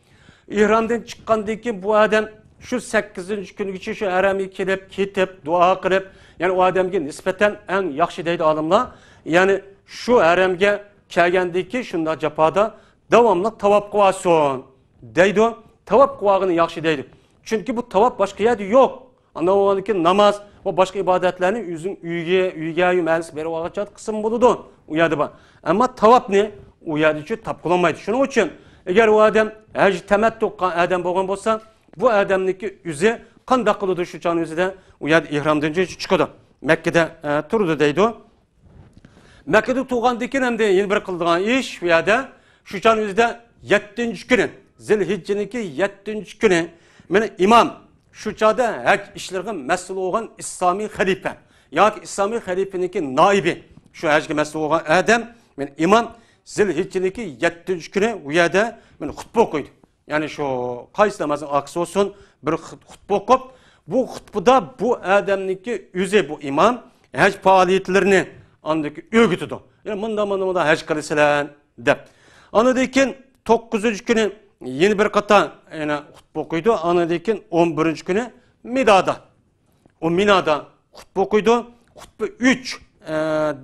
ئېھرامدىن چىققاندىن كېيىن بۇ ئادەم شۇ سەككىزىنچى كۈنگىچە شۇ ھەرەمگە كېلىپ، كېتىپ، دۇئا قىلىپ، يەنى ئۇ ئادەمگە نىسبەتەن ئەڭ ياخشى دەيدۇ ئالىملار. يەنى شۇ ھەرەمگە كەلگەندىن كېيىن شۇنداق جاپادا داۋاملىق تاۋاپ قىلىۋالسۇن دەيدۇ. تاۋاپ قىلىۋالغىنى ياخشى دەيدۇ. چۈنكى بۇ تاۋاپ باشقا يەردە يوق. ئاندىن بولغاندىن كېيىن ناماز ۋە باشقا ئىبادەتلەرنى ئۆزىنىڭ ئۆيىگە، ئۆيگە، ئۆي مەھەللىسىگە بېرىپ ئالغان چاغدا قىلسىمۇ بولىدۇ، ئۇ يەردە بار. ئەمما تاۋاپنى ئۇ يەردىچۇ تاپقىلىمايدۇ. شۇنىڭ ئۈچۈن ئەگەر ئۇ ئادەم ھەج تەمەتتۇ قىلغان ئادەم بولغان بولسا، بۇ ئادەمنىڭكى ئۆزى قانداق قىلىدۇ؟ شۇ چاغنىڭ ئۆزىدە ئۇ يەردە ئېھرامدىن چىقىدۇ. مەككىدە، ئە، تۇرىدۇ دەيدۇ. مەككىدە تۇرغاندىن كېيىن ئەمدى يەنە بىر قىلىدىغان ئىش بۇ يەردە، شۇ چاغنىڭ ئۆزىدە يەتتىنچى كۈنى، زىلھىججىنىڭكى يەتتىنچى كۈنى، مانا ئىمام شۇ چاغدا ھەج ئىشلىرىغا مەسئۇل بولغان ئىسلامىي خەلىپە ياكى ئىسلامىي خەلىپىنىڭكى نائىبى، شۇ ھەجگە مەسئۇل بولغان ئادەم، مانا ئىمام زىلھىججىنىڭكى يەتتىنچى كۈنى ئۇ يەردە مانا خۇتبە ئوقۇيدۇ. يەنى شۇ قايسى نامازنىڭ ئارقىسى بولسۇن، بىر خۇت-، خۇتبە ئوقۇپ، بۇ خۇتبىدا بۇ ئادەمنىڭكى ئۆزى، بۇ ئىمام ھەج پائالىيەتلىرىنى ئاندىن كېيىن ئۆگىتىدۇ. يەنى مۇنداق، مۇنداق، مۇنداق ھەج قىلىسىلەر دەپ. ئاندىن كېيىن توققۇزىنچى كۈنى يەنە بىر قاتار يەنە خۇتبە ئوقۇيدۇ. ئاندىن كېيىن ئون بىرىنچى كۈنى مىنادا. ئۇ مىنادا خۇتبە ئوقۇيدۇ. خۇتبە ئۈچ، ئە،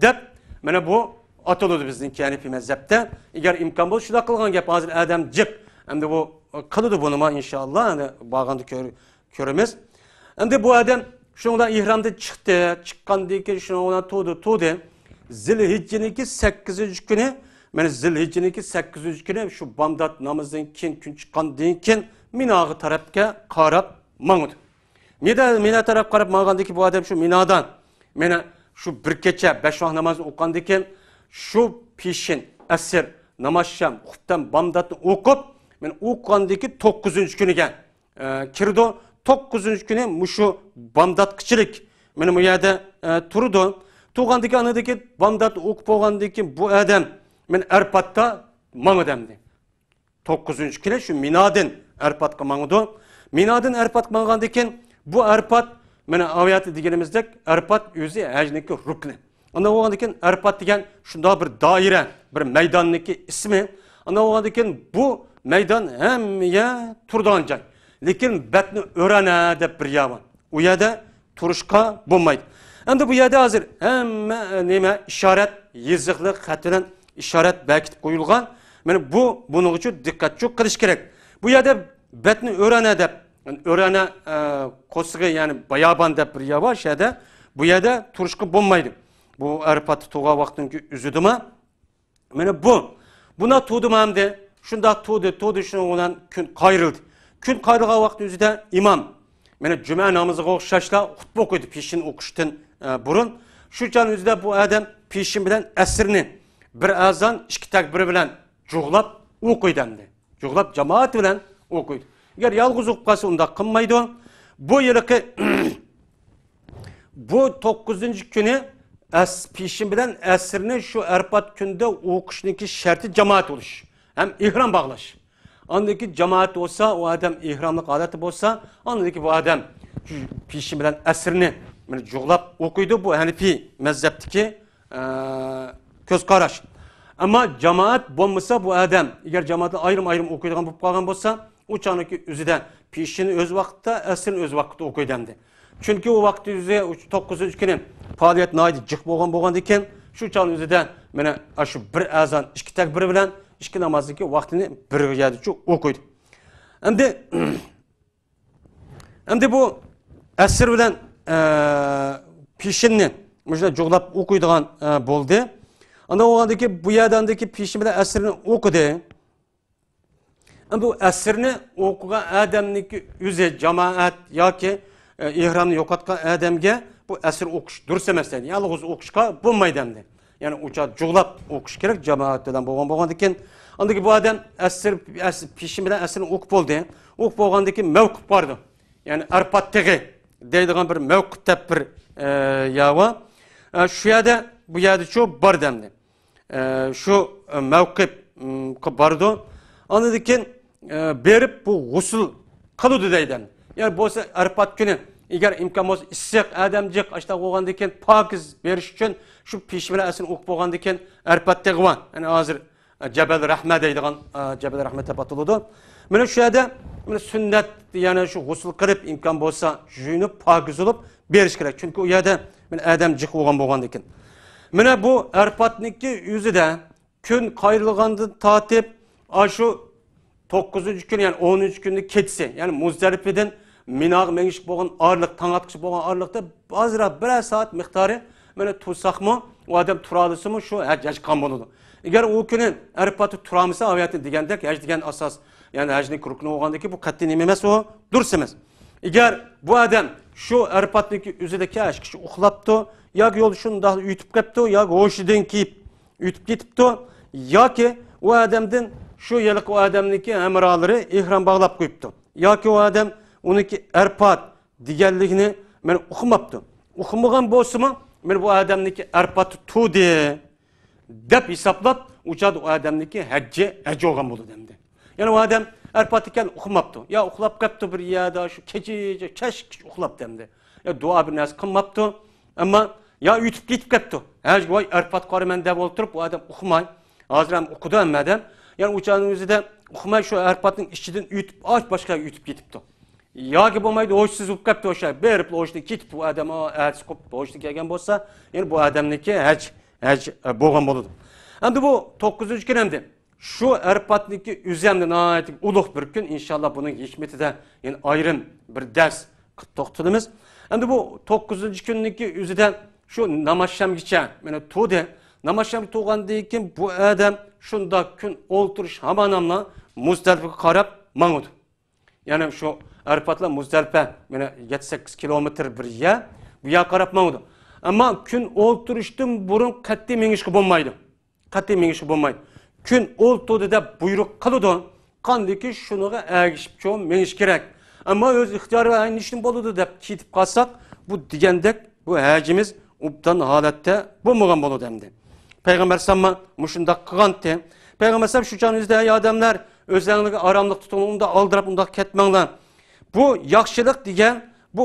دەپ، مانا بۇ ئاتىلىدۇ بىزنىڭكى ھەنىپىي مەزھەپتە. ئەگەر ئىمكان بولسا شۇنداق قىلغان گەپ، ھازىر ئادەم جىق. ئەمدى بۇ قىلىدۇ بۇنىمۇ ئىنشائاللا، ئەمدى بارغاندا كۆر-، كۆرىمىز. ئەمدى بۇ ئادەم شۇنىڭ بىلەن ئېھرامدىن چىقتى، چىققاندىن كېيىن شۇنىڭ بىلەن تۇردى، تۇردى. زىلھىججىنىڭكى سەككىزىنچى كۈنى، مانا زىلھىججىنىڭكى سەككىزىنچى كۈنى شۇ بامدات نامىزىدىن كېيىن، كۈن چىققاندىن كېيىن مىناغا تەرەپكە قاراپ ماڭىدۇ. مىنا، مىنا تەرەپ قاراپ ماڭغاندىن كېيىن بۇ ئادەم شۇ مىنادا، مانا شۇ بىر كېچە بەش ۋاق نامازنى ئوقۇغاندىن كېيىن، شۇ پېشىن، ئەسىر، ناماز شام، خۇپتەن، بامداتنى ئوقۇپ، مانا ئوقۇغاندىن كېيىن توققۇزىنچى كۈنىگە، ئە، كىرىدۇ. توققۇزىنچى كۈنى مۇشۇ بامداتقىچىلىك مانا بۇ يەردە، ئە، تۇرىدۇ. تۇرغاندىن كېيىن، ئاندىن كېيىن بامداتنى ئوقۇپ بولغاندىن كېيىن بۇ ئادەم مانا ئەرپاتتا ماڭىدۇ ئەمدى. توققۇزىنچى كۈنى شۇ مىنادىن ئەرپاتقا ماڭىدۇ. مىنادىن ئەرپاتقا ماڭغاندىن كېيىن، بۇ ئەرپات، مانا ئاۋۇ يەردە دېگىنىمىزدەك، ئەرپات ئۆزى ھەجنىڭكى رۇكنى. ئاندىن بولغاندىن كېيىن ئەرپات دېگەن شۇنداق بىر دائىرە، بىر مەيداننىڭكى ئىسمى. ئاندىن بولغاندىن كېيىن بۇ مەيدان ھەممە يەر تۇرىدىغان جاي. لېكىن بەتنى ئۆرەنە دەپ بىر يەر بار. ئۇ يەردە تۇرۇشقا بولمايدۇ. ئەمدى بۇ يەردە ھازىر ھەممە، ئە، نېمە، ئىشارەت، يېزىقلىق خەت بىلەن ئىشارەت بەركىتىپ قويۇلغان. مانا بۇ، بۇنىڭغىچۇ دىققەتچۇ قىلىش كېرەك. بۇ يەردە بەتنى ئۆرەنە دەپ، يەنى ئۆرەنە، ئە، قورسىقى، يەنى بايابان دەپ بىر يەر بار، شۇ يەردە. بۇ يەردە تۇرۇشقا بولمايدۇ. بۇ ئەرپاتتا تۇرغان ۋاقتىنىڭكى ئۆزىدىمۇ مانا بۇ. بۇنا تۇردىمۇ ئەمدى، شۇنداق تۇردى، تۇردى، شۇنىڭ بىلەن كۈن قايرىلدى. كۈن قايرىلغان ۋاقىتنىڭ ئۆزىدە ئىمام، مانا جۈمە نامىزىغا ئوخشاشلا خۇتبە ئوقۇيدۇ، پېشىن ئوقۇشتىن، ئە، بۇرۇن. شۇ چاغنىڭ ئۆزىدە بۇ ئادەم پېشىن بىلەن ئەسىرنى بىر ئازان ئىككى تەكبىر بىلەن جۇغلاپ ئوقۇيدۇ ئەمدى. جۇغلاپ جامائەت بىلەن ئوقۇيدۇ. ئەگەر يالغۇز ئوقۇپ قالسا ئۇنداق قىلمايدۇ. بۇ يىلقى بۇ توققۇزىنچى كۈنى ئەس-، پېشىن بىلەن ئەسىرنى شۇ ئەرپات كۈنىدە ئوقۇشنىڭكى شەرتى جامائەت بولۇش ھەم ئېھرام باغلاش. ئاندىن كېيىن جامائەت بولسا، ئۇ ئادەم ئېھراملىق ھالەتتە بولسا، ئاندىن كېيىن بۇ ئادەم پېشىن بىلەن ئەسىرنى مانا جۇغلاپ ئوقۇيدۇ. بۇ ھەنىپىي مەزھەپتىكى، ئە، كۆز قاراش. ئەمما جامائەت بولمىسا، بۇ ئادەم ئەگەر جامائەتنى ئايرىم-ئايرىم ئوقۇيدىغان بولۇپ قالغان بولسا، ئۇ چاغنىڭكى ئۆزىدە پېشىنى ئۆز ۋاقتىدا، ئەسىرنى ئۆز ۋاقتىدا ئوقۇيدۇ ئەمدى. چۈنكى ئۇ ۋاقىت ئۆزى توققۇزىنچى كۈنى پائالىيەت ناھايىتى جىق بولغان بولغاندىكىن، شۇ چاغنىڭ ئۆزىدە مانا ئاشۇ بىر ئازان ئىككى تەكبىر بىلەن ئىككى نامازنىڭكى ۋاقتىنى بىر يەردىچۇ ئوقۇيدۇ. ئەمدى، ئەمدى بۇ ئەسىر بىلەن، ئە، پېشىننى مۇشۇنداق جۇغلاپ ئوقۇيدىغان، ئە، بولدى. ئاندىن بولغاندىكى بۇ يەردە ئاندىكى پېشىن بىلەن ئەسىرنى ئوقۇدى. ئەمدى بۇ ئەسىرنى ئوقۇغان ئادەمنىڭكى ئۆزى جامائەت ياكى، ئە، ئېھرامنى يوقاتقان ئادەمگە بۇ ئەسىر ئوقۇش دۇرۇس ئەمەس دەيدۇ. يالغۇز ئوقۇشقا بولمايدۇ ئەمدى. يەنى ئۇ چاغ جۇغلاپ ئوقۇش كېرەك، جامائەت بىلەن بولغان، بولغاندىكىن. ئاندىن كېيىن بۇ ئادەم ئەسىر، ئەس-، پېشىن بىلەن ئەسىرنى ئوقۇپ بولدى. ئوقۇپ بولغاندىن كېيىن مەۋقۇپ بارىدۇ. يەنى ئەرپات تېغى دەيدىغان بىر مەۋقۇپ دەپ بىر، ئە، يەر بار. ئە، شۇ يەردە، بۇ يەردىچۇ باردى ئەمدى. ئە، شۇ، ئە، مەۋقىپقا بارىدۇ. ئاندىن كېيىن، ئە، بېرىپ بۇ غۇسۇل قىلىدۇ دەيدۇ. يەنى بولسا ئەرپات كۈنى، ئەگەر ئىمكان بولسا ئىسسىق، ئادەم جىق، ئاشۇنداق بولغاندىن كېيىن پاكىز بېرىش ئۈچۈن شۇ پېشىن بىلەن ئەسىرنى ئوقۇپ بولغاندىن كېيىن ئەرپات تېغى بار. يەنى ھازىر، ئە، جەبەل رەھمە دەيدىغان، ئە، جەبەل رەھمە دەپ ئاتىلىدۇ. مانا شۇ يەردە، مانا سۈننەت، يەنى شۇ غۇسۇل قىلىپ، ئىمكان بولسا يۇيۇنۇپ، پاكىز بولۇپ بېرىش كېرەك. چۈنكى ئۇ يەردە، مانا ئادەم جىق بولغان بولغاندىن كېيىن. مانا بۇ ئەرپاتنىڭكى ئۆزىدە كۈن قايرىلغاندىن تارتىپ، ئاشۇ توققۇزىنچى كۈن، يەنى ئونىنچى كۈننىڭ كېچىسى، يەنى مۇزدەلىپىدىن مىناغا مېڭىشكە بولغان ئارىلىق، تاڭ ئاتقۇچە بولغان ئارىلىقتا ئازراق بىرەر سائەت مىقدارى مانا تۇرساقمۇ، ئۇ ئادەم تۇرالىسىمۇ شۇ ھەج، ھەج قىلغان بولىدۇ. ئەگەر ئۇ كۈنى ئەرپاتتا تۇرالمىسا، ئۇ يەردىن دېگەندەك ھەج دېگەن ئاساس، يەنى ھەجنىڭ رۇكنى بولغاندىن كېيىن بۇ قەتئىي نېمە ئەمەس ئۇ، دۇرۇس ئەمەس. ئەگەر بۇ ئادەم شۇ ئەرپاتنىڭكى ئۆزىدە كەچكىچە ئۇخلاپتۇ ياكى يولدا شۇنداق ئۆتۈپ كەپتۇ ياكى ھوشىدىن كېيىپ ئۆتۈپ كېتىپتۇ ياكى ئۇ ئادەمدىن شۇ ھېلىقى ئۇ ئادەمنىڭكى ھەمراھلىرى ئېھرام باغلاپ قويۇپتۇ ياكى ئۇ ئادەم ئۇنىڭكى ئەرپات دېگەنلىكىنى مانا ئۇقماپتۇ. ئۇقمىغان بولسىمۇ، مانا بۇ ئادەمنىڭكى ئەرپاتتا تۇردى دەپ ھېسابلاپ، ئۇ چاغدا ئۇ ئادەمنىڭكى ھەججى ھەج بولغان بولىدۇ ئەمدى. يەنى ئۇ ئادەم ئەرپاتتا ئىكەن ئۇقماپتۇ. يا ئۇخلاپ قەپتۇ بىر يەردە، شۇ كېچىچە، كەچكىچە ئۇخلاپتۇ ئەمدى. يا دۇئا بىر نەرسە قىلماپتۇ. ئەمما يا ئۆتۈپ كېتىپ كەپتۇ. ھەجگە ۋاي ئەرپاتقا بارىمەن دەپ ئولتۇرۇپ، ئۇ ئادەم ئۇقماي. ھازىر ھەم ئۇقىدۇ ھەممە ئادەم. يەنى ئۇ چاغنىڭ ئۆزىدە ئۇقماي شۇ ئەرپاتنىڭ ئىچىدىن ئۆتۈپ، ئاش باشقا يەرگە ئۆتۈپ كېتىپتۇ. ياكى بولمايدۇ، ھوشسىز بولۇپ كەپتۇ ئوشۇ. بېرىپلا ھوشىدىن كېتىپ، بۇ ئادەم، ئا، ئەتىسى قوپۇپ ھوشىدىن كەلگەن بولسا، يەنى بۇ ئادەمنىڭكى ھەج، ھەج، ئە، بولغان بولىدۇ. ئەمدى بۇ توققۇزىنچى كۈن ئەمدى شۇ ئەرپاتنىڭكى ئۆزى ئەمدى ناھايىتى ئۇلۇغ بىر كۈن. ئىنشاللا بۇنىڭ ھېكمىتىدە يەنە ئايرىم بىر دەرس قىلىپ توختىلىمىز. ئەمدى بۇ توققۇزىنچى كۈننىڭكى ئۆزىدە شۇ نامازشامغىچە مانا تۇردى. نامازشامغا تۇرغاندىن كېيىن بۇ ئادەم شۇنداق كۈن ئولتۇرۇش ھاماناملا مۇزدەلىپىگە قاراپ ماڭىدۇ. يەنى شۇ ئەرپاتلا مۇزدەلىپە، مانا يەتتە سەككىز كىلومېتىر بىر يەر، بۇ يەرگە قاراپ ماڭىدۇ. ئەمما كۈن ئولتۇرۇشتىن بۇرۇن قەتئىي مېڭىشقا بولمايدۇ. قەتئىي مېڭىشقا بولمايدۇ. كۈن ئولتۇردى دەپ بۇيرۇق قىلىدۇ. قاندىكى شۇنىڭغا ئەگىشىپچۇ مېڭىش كېرەك. ئەمما ئۆز ئىختىيارى بىلەن، ھەي، نېمە ئىشتىن بولىدۇ دەپ كېتىپ قالساق، بۇ دېگەندەك بۇ ھەجىمىز ئوبدان ھالەتتە بولمىغان بولىدۇ ئەمدى. پەيغەمبەر ئەلەيھىسسالام مۇشۇنداق قىلغانتى. پەيغەمبەر ئەلەيھىسسالام شۇ چاغنىڭ ئۆزىدە، ھەي ئادەملەر، ئۆزلەرنى ئاراملىق تۇتۇڭ، ئۇنداق ئالدىراپ ئۇنداق كەتمەڭلار. بۇ ياخشىلىق دېگەن بۇ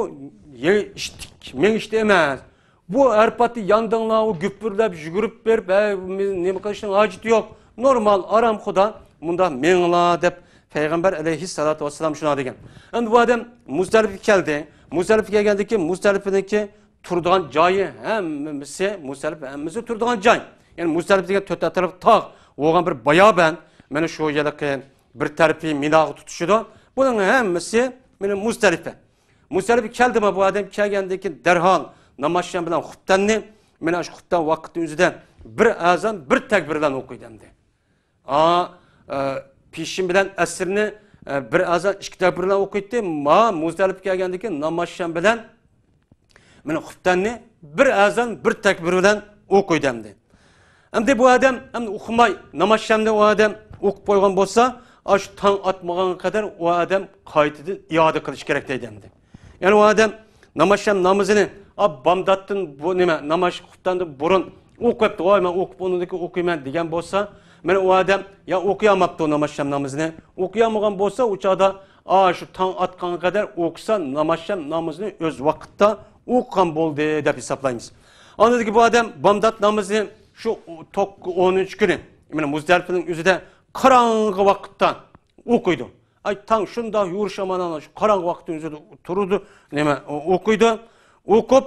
يە-، ئىشتىك مېڭىشتا ئەمەس. بۇ ئەرپاتتا ياندىڭلار، ئۇ گۈپۈرلەپ، يۈگۈرۈپ بېرىپ، ھەي، نېمە قىلىشنىڭ ھاجىتى يوق. نورمال، ئارام خۇدا مۇنداق مېڭىڭلار دەپ پەيغەمبەر ئەلەيھىسسالاتۇ ۋەسسالام شۇنداق دېگەن. ئەمدى بۇ ئادەم مۇزدەلىپىگە كەلدى. مۇزدەلىپىگە كەلگەندىن كېيىن مۇزدەلىپىنىڭكى تۇرىدىغان جايى ھەممىسى، مۇزدەلىپە ھەممىسى تۇرىدىغان جاي. يەنى مۇزدەلىپە دېگەن تۆت ئەتراپى تاغ بولغان بىر بايابان. مانا شۇ ھېلىقى بىر تەرىپى مىناغا تۇتىشىدۇ. بۇنىڭ ھەممىسى مانا مۇزدەلىپە. مۇزدەلىپە كەلدىمۇ، بۇ ئادەم كەلگەندىن كېيىن دەرھال نامازشام بىلەن خۇپتەننى، مانا شۇ خۇپتەن ۋاقىتنىڭ ئۆزىدە بىر ئازان، بىر تەكبىر بىلەن ئوقۇيدۇ ئەمدى. ئا، ئە، پېشىن بىلەن ئەسىرنى، ئە، بىر ئازان ئىككى تەكبىر بىلەن ئوقۇيتتى. ما مۇزدەلىپە كەلگەندىن كېيىن نامازشام بىلەن مانا خۇپتەننى بىر ئازان بىر تەكبىر بىلەن ئوقۇيدۇ ئەمدى. ئەمدى بۇ ئادەم ئەمدى ئوقۇماي، نامازشامنى ئۇ ئادەم ئوقۇپ قويغان بولسا، ئاشۇ تاڭ ئاتمىغانغا قەدەر ئۇ ئادەم قايتىدىن ئىئادە قىلىش كېرەك دەيدۇ ئەمدى. يەنى ئۇ ئادەم نامازشام نامىزىنى، ئا، بامداتتىن بۇ نېمە، ناماز خۇپتاندىن بۇرۇن ئوقۇپتۇ، ۋاي، مەن ئوقۇپ، ئۇنىڭدىن كېيىن ئوقۇيمەن دېگەن بولسا، مانا ئۇ ئادەم يا ئوقۇيالماپتۇ نامازشام نامىزىنى، ئوقۇيالمىغان بولسا، ئۇ چاغدا، ئا، شۇ تاڭ ئاتقانغا قەدەر ئوقۇسا، نامازشام نامىزىنى ئۆز ۋاقتىدا ئوقۇغان بولدى دەپ ھېسابلايمىز. ئاندىن كېيىن بۇ ئادەم بامدات نامىزىنى شۇ توق-، ئونىنچى كۈنى، مانا مۇزدەلىپىنىڭ ئۆزىدە قاراڭغۇ ۋاقىتتا ئوقۇيدۇ. ئاي، تاڭ شۇنداق يورۇش ئامان، شۇ قاراڭغۇ ۋاقىتنىڭ ئۆزىدە تۇرىدۇ، نېمە، ئو-، ئوقۇيدۇ. ئوقۇپ،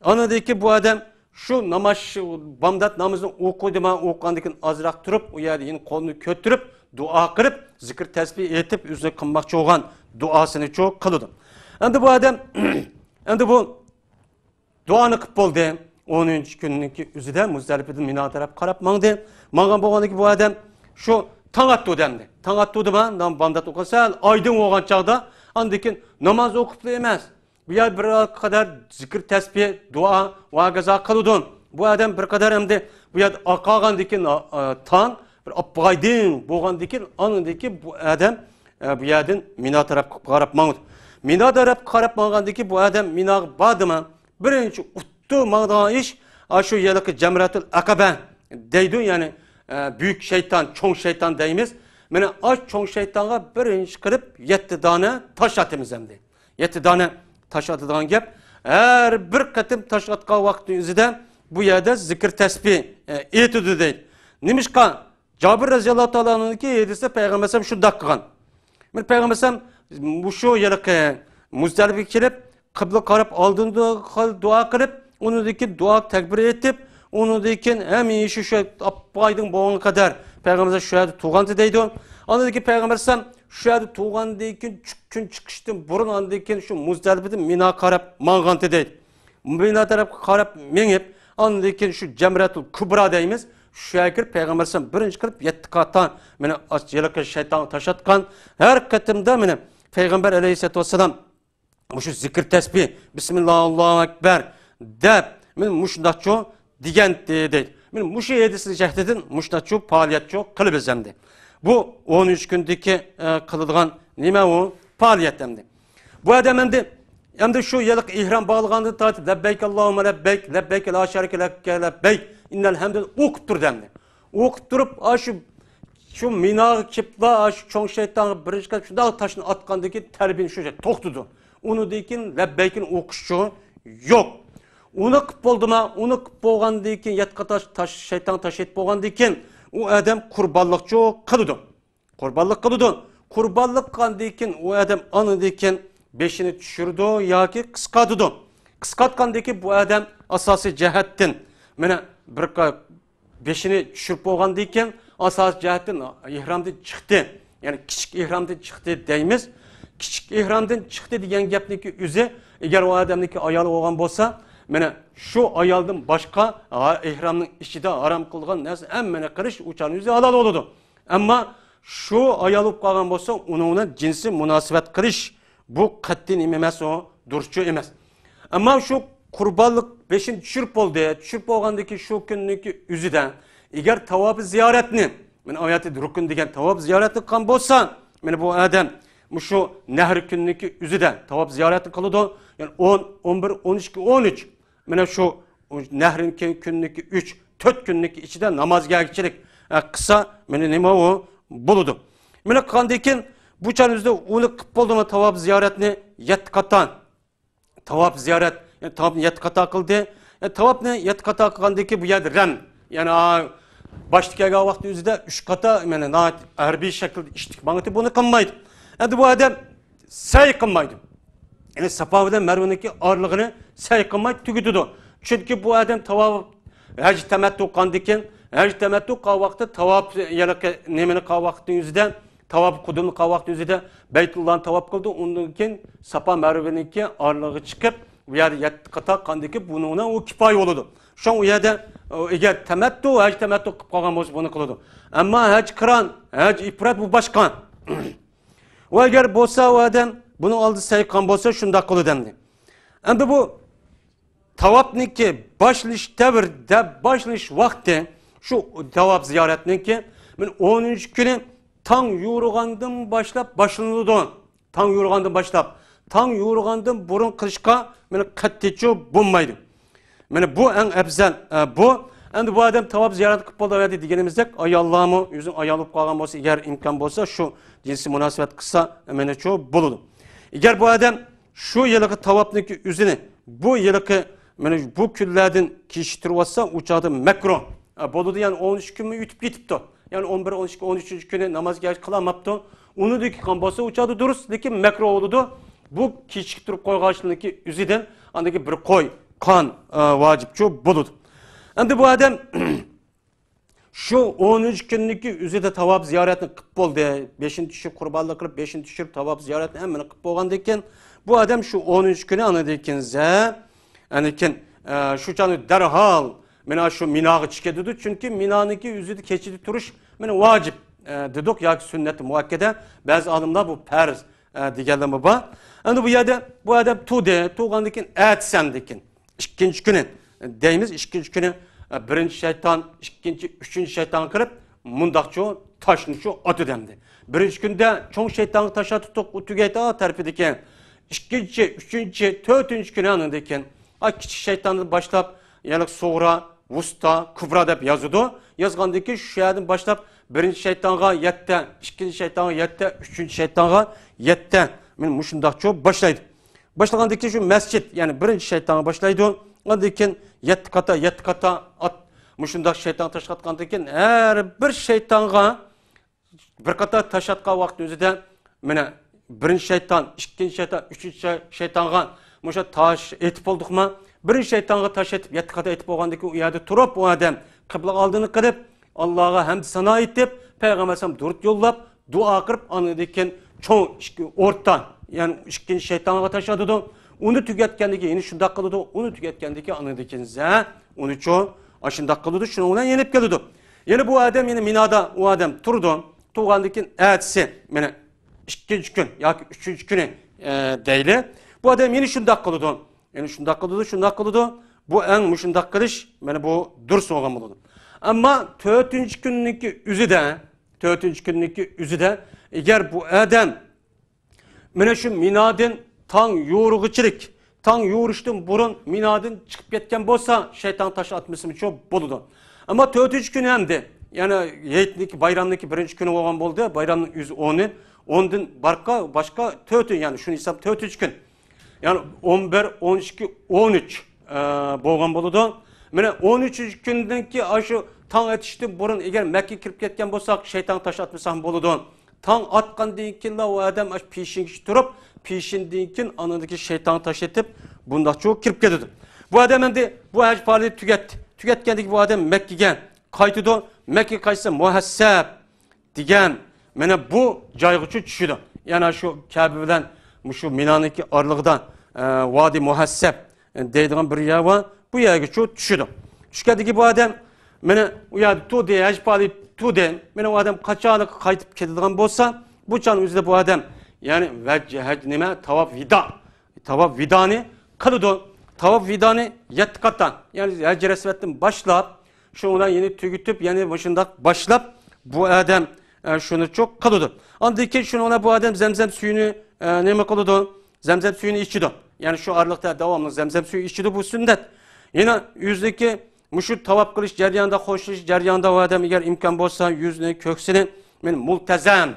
ئاندىن كېيىن بۇ ئادەم شۇ ناماز، شۇ بامدات نامىزىنى ئوقۇيدۇ، مانا ئوقۇغاندىن كېيىن ئازراق تۇرۇپ، ئۇ يەردە يەنە قولىنى كۆتۈرۈپ، دۇئا قىلىپ، زىكىر تەسبىھ ئېيتىپ، ئۆزىنىڭ قىلماقچى بولغان دۇئاسىنى چۇ قىلىدۇ. ئەمدى بۇ ئادەم، ئەمدى بۇ دۇئانى قىلىپ بولدى. ئونىنچى كۈننىڭكى ئۆزىدە مۇزدەلىپىدىن مىنا تەرەپ قاراپ ماڭدى. ماڭغان بولغاندىن كېيىن بۇ ئادەم شۇ تاڭ ئاتتى دەمدى. تاڭ ئاتتى دېمە، نام-، بامدات ئوقۇسا سەل ئايدىڭ بولغان چاغدا، ئاندىن كېيىن ناماز ئوقۇپلا ئەمەس، بۇ يەردە بىر قەدەر زىكىر، تەسبىھ، دۇئا ۋە ھاكازا قىلىدۇ. بۇ ئادەم بىر قەدەر ئەمدى بۇ يەردە ئاقارغاندىن كېيىن، ئا، ئا، تاڭ بىر ئاپپىغايدىڭ بولغاندىن كېيىن، ئاندىن كېيىن بۇ ئادەم، ئە، بۇ يەردىن مىنا تەرەپكە قاراپ ماڭىدۇ. مىنا تەرەپكە قاراپ ماڭغاندىن كېيىن بۇ ئادەم مىناغا باردىما، بىرىنچى ئۇتتۇ ماڭىدىغان ئىش، ئاشۇ ھېلىقى جەمرەتۇل ئەقەبە دەيدۇ، يەنى، ئە، بۈيۈك شەيتان، چوڭ شەيتان دەيمىز. مانا ئاشۇ چوڭ شەيتانغا بىرىنچى قىلىپ يەتتە دانە تاش ئاتىمىز ئەمدى. يەتتە دانە تاش ئاتىدىغان گەپ. ھەر بىر قېتىم تاش ئاتقان ۋاقىتنىڭ ئۆزىدە بۇ يەردە زىكىر تەسبىھ، ئە، ئېيتىدۇ دەيدۇ. نېمىشقا؟ جابىر رەزىياللاھۇ تائالا ئەنھۇنىڭكى ھەدىسىدە پەيغەمبەر ئەلەيھىسسالام شۇنداق قىلغان. مانا پەيغەمبەر ئەلەيھىسسالام مۇشۇ ھېلىقى مۇزدەلىپىگە كېلىپ، قىبلىگە قاراپ ئالدىن دۇ-، دۇئا قىلىپ، ئۇنىڭدىن كېيىن دۇئا تەكبىر ئېيتىپ، ئۇنىڭدىن كېيىن ھەمىشە شۇ ئاپپايدىڭ بولغانغا قەدەر پەيغەمبەر شۇ يەردە تۇرغانتى دەيدۇ. ئاندىن كېيىن پەيغەمبەر ئەلەيھىسسالام شۇ يەردە تۇرغاندىن كېيىن، چۈ-، كۈن چىقىشتىن بۇرۇن ئاندىن كېيىن شۇ مۇزدەلىپىدىن مىنا قاراپ ماڭغانتى دەيدۇ. مىنا تەرەپكە قاراپ مېڭىپ، ئاندىن كېيىن شۇ جەمرەتۇل كۇبرا دەيمىز، شۇ يەرگە كىرىپ پەيغەمبەر ئەلەيھىسسالام بىرىنچى قىلىپ يەتتە قاتا، مانا، ھېلىقى شەيتانغا تاش ئاتقان. ھەر قېتىمدا، مانا، پەيغەمبەر ئەلەيھىسسالاتۇ ۋەسسالام مۇشۇ زىكىر تەسبىھ، بىسمىللا، ئاللاھۇ ئەكبەر دەپ، مانا مۇشۇنداقچۇ دېگەنتى دەيدۇ. مانا مۇشۇ ھەدىسنىڭ جەھىتىدىن مۇشۇنداقچۇ پائالىيەتچۇ قىلىمىز ئەمدى. بۇ ئون ئۈچ كۈندىكى، ئە، قىلىدىغان نېمە ئۇ؟ پائالىيەت ئەمدى. بۇ ئادەم ئەمدى، ئەمدى شۇ ھېلىقى ئېھرام باغلىغاندىن تارتىپ، لەببەيك ئاللاھۇممە لەببەيك، لەببەيك لا شەرىكە لەكە لەببەيك، ئىننەل ھەمدە ئوقۇپ تۇردى ئەمدى. ئوقۇپ تۇرۇپ، ئاشۇ، شۇ مىناغا كېلىپلا، ئاشۇ چوڭ شەيتانغا بىرىنچى قېتىم شۇنداق تاشنى ئاتقاندىن كېيىن تەلبىيىنى شۇ يەردە توختىدى. ئۇنىڭدىن كېيىن لەببەيكنى ئوقۇشچۇ يوق. ئۇنى قىلىپ بولدىما؟ ئۇنى قىلىپ بولغاندىن كېيىن، يەتتە قاتا تاش، شەيتان تاش ئېتىپ بولغاندىن كېيىن، ئۇ ئادەم قۇربانلىقچۇ قىلىدۇ. قۇربانلىق قىلىدۇ. قۇربانلىق قىلغاندىن كېيىن ئۇ ئادەم ئاندىن كېيىن بېشىنى چۈشۈرىدۇ ياكى قىسقارتىدۇ. قىسقارتقاندىن كېيىن بۇ ئادەم ئاساسىي جەھەتتىن، مانا، بىر قا-، بېشىنى چۈشۈرۈپ بولغاندىن كېيىن ئاساسىي جەھەتتىن ئېھرامدىن چىقتى. يەنى كىچىك ئېھرامدىن چىقتى دەيمىز. كىچىك ئېھرامدىن چىقتى دېگەن گەپنىڭكى ئۆزى، ئەگەر ئۇ ئادەمنىڭكى ئايالى بولغان بولسا، مانا شۇ ئايالدىن باشقا، ھا، ئېھرامنىڭ ئىچىدە ھارام قىلغان نەرسە ھەممىنى قىلىش ئۇ چاغنىڭ ئۆزى ھالال بولىدۇ. ئەمما شۇ ئايال بولۇپ قالغان بولسا، ئۇنىڭ بىلەن جىنسىي مۇناسىۋەت قىلىش، بۇ قەتئىي نېمە ئەمەس، ئۇ دۇرۇسچۇ ئەمەس. ئەمما شۇ قۇربانلىق بېشىنى چۈشۈرۈپ بولدى. چۈشۈرۈپ بولغاندىن كېيىن شۇ كۈننىڭكى ئۆزىدە ئەگەر تاۋاپى زىيارەتنى، مانا ئايەتتە رۇكۇن دېگەن تاۋاپ زىيارەتنى قىلغان بولسا، مانا بۇ ئادەم مۇشۇ نەھر كۈننىڭكى ئۆزىدە تاۋاپ زىيارەتنى قىلىدۇ. يەنى ئون، ئون بىر، ئون ئىككى، ئون ئۈچ. مانا شۇ نەھرىنىڭ كېيىن كۈننىكى ئۈچ، تۆت كۈننىكى ئىچىدە نامازگەرچىلىك، ئە، قىلسا، مانا نېمە ئۇ بولىدۇ. مانا قىلغاندىن كېيىن بۇ چاغنىڭ ئۆزىدە ئۇنى قىلىپ بولدىما تاۋاپ زىيارەتنى يەتتە قاتا؟ تاۋاپ زىيارەت، يەنى تاۋاپنى يەتتە قاتا قىلدى. يەنى تاۋاپنى يەتتە قاتا قىلغاندىن كېيىن بۇ يەردە رەم، يەنى، ئا، باشتا كەلگەن ۋاقىتنىڭ ئۆزىدە ئۈچ قاتا، يەنى ناھايىتى ھەربىي شەكىلدە ئىشتىك ماڭىتى بۇنى قىلمايدۇ. ئەمدى بۇ ئادەم سەي قىلمايدۇ. يەنى ساپا بىلەن مەرۋىنىڭكى ئارىلىقىنى سەي قىلماي تۈگىتىدۇ. چۈنكى بۇ ئادەم تاۋاپ، ھەج تەمەتتۇ قىلغاندىن كېيىن، ھەج تەمەتتۇ قىلغان ۋاقىتتا تاۋاپ، يەنى نېمىنى قىلغان ۋاقىتنىڭ ئۆزىدە، تاۋاپ قۇدۇمنى قىلغان ۋاقىتنىڭ ئۆزىدە بەيتۇللانى تاۋاپ قىلىدۇ. ئۇندىن كېيىن ساپا مەرۋىنىڭكى ئارىلىقىغا چىقىپ، بۇ يەردە يەتتە قاتا قىلغاندىن كېيىن بۇنىڭ بىلەن ئۇ كىپايە بولىدۇ. شۇڭا ئۇ يەردە، ئەگەر تەمەتتۇ، ھەج تەمەتتۇ قىلىپ قالغان بولسا، بۇنى قىلىدۇ. ئەمما ھەج قىران، ھەج ئىپرات، بۇ باشقا. ۋە ئەگەر بولسا ئۇ ئادەم بۇنىڭ ئالدىدا سەي قىلغان بولسا، شۇنداق قىلىدۇ ئەمدى. ئەمدى بۇ تاۋاپنىڭكى باشلىنىش دەۋر، دەپ باشلىنىش ۋاقتى، شۇ تاۋاپ زىيارەتنىڭكى، مانا، ئونىنچى كۈنى تاڭ يورۇغاندىن باشلاپ باشلىنىدۇ. تاڭ يورۇغاندىن باشلاپ، تاڭ يورۇغاندىن بۇرۇن قىلىشقا، مانا، قەتئىيچۇ بولمايدۇ. مانا، بۇ ئەڭ ئەپزەل، ئە، بۇ. ئەمدى بۇ ئادەم تاۋاپ زىيارەت قىلىپ بولدى دېگىنىمىزدەك، ئاياللارمۇ ئۆزىنىڭ ئايالى بولۇپ قالغان بولسا، ئەگەر ئىمكان بولسا، شۇ جىنسىي مۇناسىۋەت قىلسا، مانىچۇ بولىدۇ. ئەگەر بۇ ئادەم شۇ يىلقى تاۋاپنىڭكى ئۆزىنى بۇ يىلقى، مانا بۇ كۈنلەردىن كېچىكتۈرۈۋاتسا، ئۇ چاغدا مەكرۇھ، ئە، بولىدۇ. يەنى ئون ئۈچ كۈنمۇ ئۆتۈپ كېتىپتۇ. يەنى ئون بىر، ئون ئىككى، ئون ئۈچىنچى كۈنى نامازغا ھەج قىلالماپتۇ. ئۇنى دېگەن بولسا، ئۇ چاغدا دۇرۇس، لېكىن مەكرۇھ بولىدۇ. بۇ كېچىكتۈرۈپ قويغاچلىقنىڭكى ئۆزىدىن ئاندىكى بىر قوي، قان، ئە، ۋاجىپچۇ بولىدۇ. ئەمدى بۇ ئادەم شۇ ئونىنچى كۈننىڭكى ئۆزىدە تاۋاپ زىيارەتنى قىلىپ بولدى. بېشىنى چۈشۈرۈپ، قۇربانلىق قىلىپ، بېشىنى چۈشۈرۈپ، تاۋاپ زىيارەتنى ھەممىنى قىلىپ بولغاندىن كېيىن، بۇ ئادەم شۇ ئونىنچى كۈنى ئاندىن كېيىن زە-، ئاندىن كېيىن، ئە، شۇ چاغدا دەرھال مانا شۇ مىناغا چىقىپ كېتىدۇ. چۈنكى مىنانىڭكى ئۆزىدە كېچىدە تۇرۇش، مانا، ۋاجىپ، ئە، دېدۇق ياكى سۈننەت مۇئەككەدە. بەزى ئالىملار بۇ پەرز، ئە، دېگەنلەرمۇ بار. ئەمدى بۇ يەردە بۇ ئادەم تۇردى، تۇرغاندىن كېيىن ئەتىسى ئاندىن كېيىن، ئىككىنچى كۈنى دەيمىز، ئىككىنچى كۈنى، ئە، بىرىنچى شەيتان، ئىككىنچى، ئۈچىنچى شەيتانغا قىلىپ، مۇنداقچۇ تاشنىچۇ ئاتىدۇ ئەمدى. بىرىنچى كۈندە چوڭ شەيتانغا تاش ئاتتۇق، ئۇ تۈگەيتى ئا تەرىپىدىكى. ئىككىنچى، ئۈچىنچى، تۆتىنچى كۈنى ئاندىن كېيىن، ئا، كىچىك شەيتاندىن باشلاپ، يەنى سۇغرا، ۋۇستا، كۇبرا دەپ يازىدۇ. يازغاندىن كېيىن شۇ يەردىن باشلاپ بىرىنچى شەيتانغا يەتتە، ئىككىنچى شەيتانغا يەتتە، ئۈچىنچى شەيتانغا يەتتە. مانا مۇشۇنداقچۇ باشلايدۇ. باشلىغاندىن كېيىن شۇ مەسچىت، يەنى بىرىنچى شەيتانغا باشلايدۇ. ئاندىن كېيىن يەتتە قاتا، يەتتە قاتا ئات، مۇشۇنداق شەيتانغا تاش ئاتقاندىن كېيىن ھەر بىر شەيتانغا بىر قاتا تاش ئاتقان ۋاقىتنىڭ ئۆزىدە، مانا، بىرىنچى شەيتان، ئىككىنچى شەيتان، ئۈچىنچى شەي-، شەيتانغا مۇشۇ تاش ئېتىپ بولدۇقما؟ بىرىنچى شەيتانغا تاش ئېتىپ، يەتتە قاتا ئېتىپ بولغاندىن كېيىن، ئۇ يەردە تۇرۇپ، ئۇ ئادەم قىبلە ئالدىنى قىلىپ، ئاللاغا ھەمد سانا ئېيتىپ، پەيغەمبەر ئەلەيھىسسالام دۇرۇت يوللاپ، دۇئا قىلىپ، ئاندىن كېيىن چوڭ ئىككى ئورتا، يەنى ئىككىنچى شەيتانغا تاش ئاتىدۇ. ئۇنى تۈگەتكەندىن كېيىن يەنە شۇنداق قىلىدۇ. ئۇنى تۈگەتكەندىن كېيىن ئاندىن كېيىن زە، ئۇنىچۇ ئاشۇنداق قىلىدۇ. شۇنىڭ بىلەن يېنىپ كېلىدۇ. يەنە بۇ ئادەم يەنە مىنادا ئۇ ئادەم تۇرىدۇ. تۇرغاندىن كېيىن ئەتىسى، مانا، ئىككىنچى كۈن ياكى ئۈچىنچى كۈنى، ئە، دەيلى. بۇ ئادەم يەنە شۇنداق قىلىدۇ. يەنە شۇنداق قىلىدۇ، شۇنداق قىلىدۇ. بۇ ئەڭ مۇشۇنداق قىلىش، مانا بۇ دۇرۇس بولغان بولىدۇ. ئەمما تۆتىنچى كۈننىڭكى ئۆزىدە، تۆتىنچى كۈننىڭكى ئۆزىدە، ئەگەر بۇ ئادەم مانا شۇ مىنادىن تاڭ يورۇغۇچىلىك، تاڭ يورۇشتىن بۇرۇن مىنادىن چىقىپ كەتكەن بولسا، شەيتان تاش ئاتمىسىمۇچۇ بولىدۇ. ئەمما تۆتىنچى كۈنى ئەمدى، يەنى ھېيتنىڭكى، بايرامنىڭكى بىرىنچى كۈنى بولغان بولدى، بايرامنىڭ ئۆزى ئونى، ئوندىن بارقا باشقا تۆتى، يەنى شۇنى ئېيتسام تۆتىنچى كۈن. يەنى ئون بىر، ئون ئىككى، ئون ئۈچ، ئە، بولغان بولىدۇ. مانا ئون ئۈچىنچى كۈندىنكى ئاشۇ تاڭ ئېتىشتىن بۇرۇن ئەگەر مەككىگە كىرىپ كەتكەن بولساق، شەيتان تاش ئاتمىسا بولىدۇ. تاڭ ئاتقاندىن كېيىنلا ئۇ ئادەم ئاشۇ پېشىنگىچە تۇرۇپ، پېشىندىن كېيىن ئاندىكى شەيتان تاش ئېتىپ، بۇنداقچۇ كىرىپ كېتىدۇ. بۇ ئادەم ئەمدى بۇ ھەج پائالىيىتى تۈگەتتى. تۈگەتكەندىن كېيىن بۇ ئادەم مەككىگە قايتىدۇ. مەككىگە قايتسا، مۇھەسسەب دېگەن مانا بۇ جايغىچۇ چۈشىدۇ. يەنى شۇ كەبە بىلەن مۇشۇ مىنانىڭكى ئارىلىقىدا، ئە، ۋادى مۇھەسسەب دەيدىغان بىر يەر بار. بۇ يەرگىچۇ چۈشىدۇ. چۈشكەندىكى بۇ ئادەم مانا ئۇ يەردە تۇردى، ھەج پائالىيىتى تۇردى. مانا ئۇ ئادەم قاچانلىقى قايتىپ كېتىدىغان بولسا، بۇ چاغنىڭ ئۆزىدە بۇ ئادەم، يەنى ۋەج-، ھەج نېمە، تاۋاپ ۋىدا، تاۋاپ ۋىدانى قىلىدۇ. تاۋاپ ۋىدانى يەتتە قاتا، يەنى ھەجرىي ئەسۋەدتىن باشلاپ، شۇنىڭ بىلەن يەنە تۈگىتىپ، يەنە مۇشۇنداق باشلاپ، بۇ ئادەم، ئە، شۇنىچۇ قىلىدۇ. ئاندىن كېيىن شۇنىڭ بىلەن بۇ ئادەم زەمزەم سۈيىنى، ئە، نېمە قىلىدۇ؟ زەمزەم سۈيىنى ئىچىدۇ. يەنى شۇ ئارىلىقتا داۋاملىق زەمزەم سۈيى ئىچىدۇ، بۇ سۈننەت. يەنە ئۆزىنىڭكى مۇشۇ تاۋاپ قىلىش جەريانىدا، خوشلىشىش جەريانىدا ئۇ ئادەم ئەگەر ئىمكان بولسا، يۈزىنى، كۆكسىنى، مەن مۇلتەزەم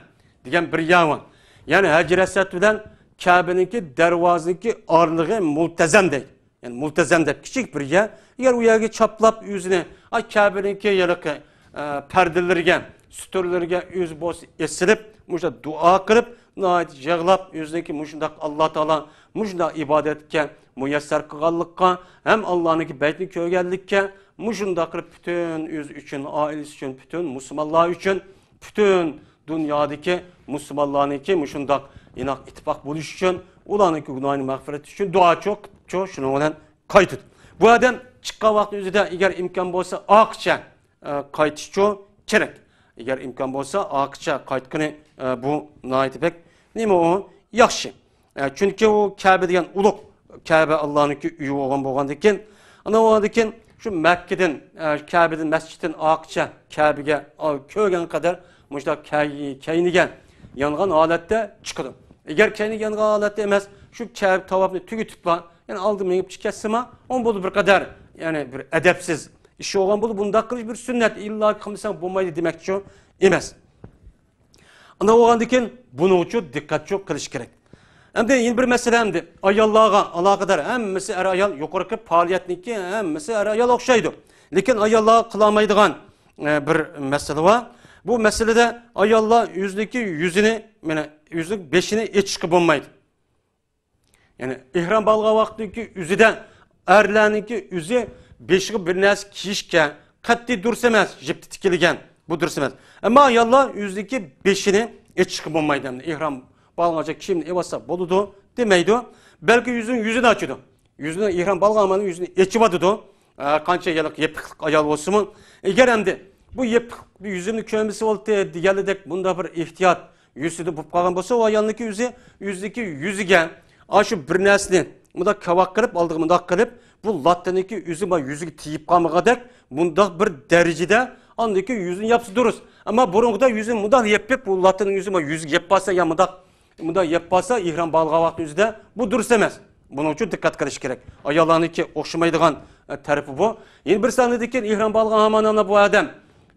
دېگەن بىر يەر بار. يەنى ھەجرىي ئەسۋەد بىلەن كەبىنىڭكى دەرۋازىنىڭكى ئارىلىقى مۇلتەزەم دەيدۇ. يەنى مۇلتەزەم دەپ كىچىك بىر يەر. ئەگەر ئۇ يەرگە چاپلاپ ئۆزىنى، ئا، كەبىنىڭكى ھېلىقى، ئە، پەردىلىرىگە، سۈتۈنلىرىگە ئۆزى بولسا ئېسىلىپ، مۇشۇنداق دۇئا قىلىپ، ناھايىتى يىغلاپ، ئۆزىنىڭكى مۇشۇنداق ئاللا تائالا مۇشۇنداق ئىبادەتكە مۇيەسسەر قىلغانلىققا ھەم ئاللانىڭكى بەيتىنى كۆرگەنلىككە، مۇشۇنداق قىلىپ پۈتۈن ئۆزى ئۈچۈن، ئائىلىسى ئۈچۈن، پۈتۈن مۇسۇلمانلار ئۈچۈن، پۈتۈن دۇنيادىكى مۇسۇلمانلارنىڭكى مۇشۇنداق ئىناق ئىتتىپاق بولۇشى ئۈچۈن، ئۇلارنىڭكى گۇناھىنى مەغپىرەت ئۈچۈن دۇئاچۇ قىپچۇ، شۇنىڭ بىلەن قايتىدۇ. بۇ ئادەم چىققان ۋاقىتنىڭ ئۆزىدە ئەگەر ئىمكان بولسا ئارقىچە، ئە، قايتىشچۇ كېرەك. ئەگەر ئىمكان بولسا ئارقىچە قايتقىنى، ئە، بۇ ناھايىتى بەك نېمە ئۇ ياخشى. ئە، چۈنكى ئۇ كەبە دېگەن ئۇلۇغ كەبە ئاللانىڭكى ئۆيى بولغان بولغاندىكىن، ئانا بولغاندىكىن شۇ مەككىدىن، ئە، كەبىدىن مەسچىتتىن ئارقىچە كەبىگە، ئا، كۆرگەن قەدەر مۇشۇنداق كەي-، كەينىگە يانغان ھالەتتە چىقىدۇ. ئەگەر كەينىگە يانغان ھالەتتە ئەمەس، شۇ كەبە تاۋاپنى تۈگىتىپلا، يەنە ئالدىن مېڭىپ چىقىپ كەتسىمۇ، ئۇمۇ بولىدۇ بىر قەدەر، يەنى بىر ئەدەپسىز ئىش بولغان بولىدۇ. بۇنداق قىلىش بىر سۈننەت، ئىللا قىلمىساڭ بولمايدۇ دېمەكچۇ ئەمەس. ئانداق بولغاندىكىن بۇنىڭ ئۈچۈن دىققەتچۇ قىلىش كېرەك. ئەمدى يەنە بىر مەسىلە، ئەمدى ئاياللارغا ئالاقىدار ھەممىسى ئەر-ئايال، يۇقىرىقى پائالىيەتنىڭكى ھەممىسى ئەر-ئايال ئوخشايدۇ. لېكىن ئاياللار قىلالمايدىغان، ئە، بىر مەسىلە بار. بۇ مەسىلىدە ئاياللار ئۆزىنىڭكى يۈزىنى، مانا، ئۆزىنىڭ بېشىنى ئېچىشقا بولمايدۇ. يەنى ئېھرام باغلىغان ۋاقتىدىكى ئۆزىدە ئەرلەرنىڭكى ئۆزى بېشىغا بىر نەرسە كىيىشكە قەتئىي دۇرۇس ئەمەس، يىپتا تىكىلگەن، بۇ دۇرۇس ئەمەس. ئەمما ئاياللار ئۆزىنىڭكى بېشىنى ئېچىشقا بولمايدۇ. ئەمدى ئېھرام باغلىغانچە كىيىمنى ئېۋاتسا بولىدۇ دېمەيدۇ. بەلكى يۈزىنىڭ يۈزىنى ئاچىدۇ. يۈزىنى ئېھرام باغلىغان يۈزىنى ئېچىۋاتىدۇ. ھەر قانچە يىللىق يېپىقلىق ئايال بولسىمۇ. ئەگەر ئەمدى بۇ يېپىق بىر يۈزۈمنى كۆرمىسە بولدى دېگەنلىدەك بۇنداق بىر ئېھتىيات يۈزىدە بولۇپ قالغان بولسا، ئۇ ئايالنىڭكى ئۆزى، ئۆزىنىڭكى يۈزىگە ئاشۇ بىر نەرسىنى مۇنداق كاۋاك قىلىپ، ئالدىغا مۇنداق قىلىپ، بۇ لاتتىنىڭكى ئۆزى مانا يۈزىگە تېگىپ قالمىغاندەك، مۇنداق بىر دەرىجىدە ئاندىن كېيىن يۈزىنى ياپسا دۇرۇس. ئەمما بۇرۇنقىدا يۈزىنى مۇنداق يېپىپ، بۇ لاتتىنىڭ يۈزى مانا يۈزىگە يەپ قالسا يا مۇنداق، مۇنداق يەپ قالسا، ئېھرام باغلىغان ۋاقىتنىڭ ئۆزىدە بۇ دۇرۇس ئەمەس. بۇنىڭ ئۈچۈن دىققەت قىلىش كېرەك. ئاياللارنىڭكى ئوخشىمايدىغان، ئە، تەرىپى بۇ. يەنە بىرسى ئاندىن كېيىن ئېھرام باغلىغان ھامان ئانا بۇ ئادەم،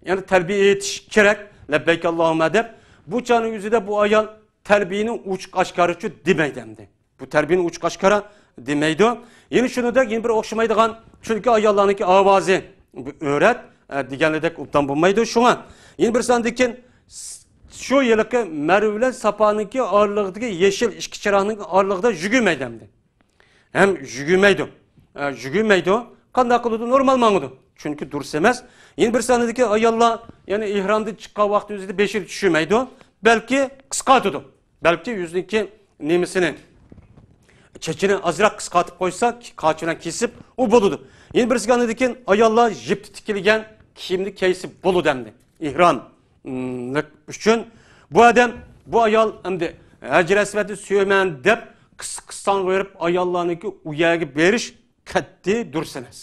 يەنى تەلبىيە ئېيتىش كېرەك. لەببەيك ئاللاھۇممە دەپ. بۇ چاغنىڭ ئۆزىدە بۇ ئايال تەلبىيىنى ئوچۇق ئاشكارىچۇ دېمەيدۇ ئەمدى. بۇ تەلبىيىنى ئوچۇق ئاشكارا دېمەيدۇ. يەنە شۇنىڭدەك يەنە بىر ئوخشىمايدىغان، چۈنكى ئاياللارنىڭكى ئاۋازى بۇ ئۆرەت، ئە، دېگەنلىدەك ئوبدان بولمايدۇ. شۇڭا يەنە بىرسى ئاندىن كېيىن شۇ ھېلىقى مەرۋە بىلەن ساپانىڭكى ئارىلىقىدىكى يېشىل ئىككى چىراغنىڭ ئارىلىقىدا يۈگۈرمەيدۇ ئەمدى. ھەم يۈگۈرمەيدۇ. ئە، يۈگۈرمەيدۇ. قانداق قىلىدۇ؟ نورمال ماڭىدۇ. چۈنكى دۇرۇس ئەمەس. يەنە بىر ساندىكى ئاياللار، يەنى ئېھرامدىن چىققان ۋاقتى ئۆزىدە بېشىنى چۈشۈرمەيدۇ. بەلكى قىسقارتىدۇ. بەلكى يۈزىنىڭكى نېمىسىنى، چېچىنى ئازراق قىسقارتىپ قويسا، قاچا بىلەن كېسىپ، ئۇ بولىدۇ. يەنە بىرسى ئاندىن كېيىن ئاياللار يىپتا تىكىلگەن كىيىمنى كىيسە بولىدۇ ئەمدى. ئېھرام. ئىملىق ئۈچۈن بۇ ئادەم، بۇ ئايال ئەمدى ھەجرىي ئەسۋەدنى سۆيىمەن دەپ قىس-، قىستاڭغا بېرىپ ئاياللارنىڭكى ئۇ يەرگە بېرىش قەتئىي دۇرۇس ئەمەس.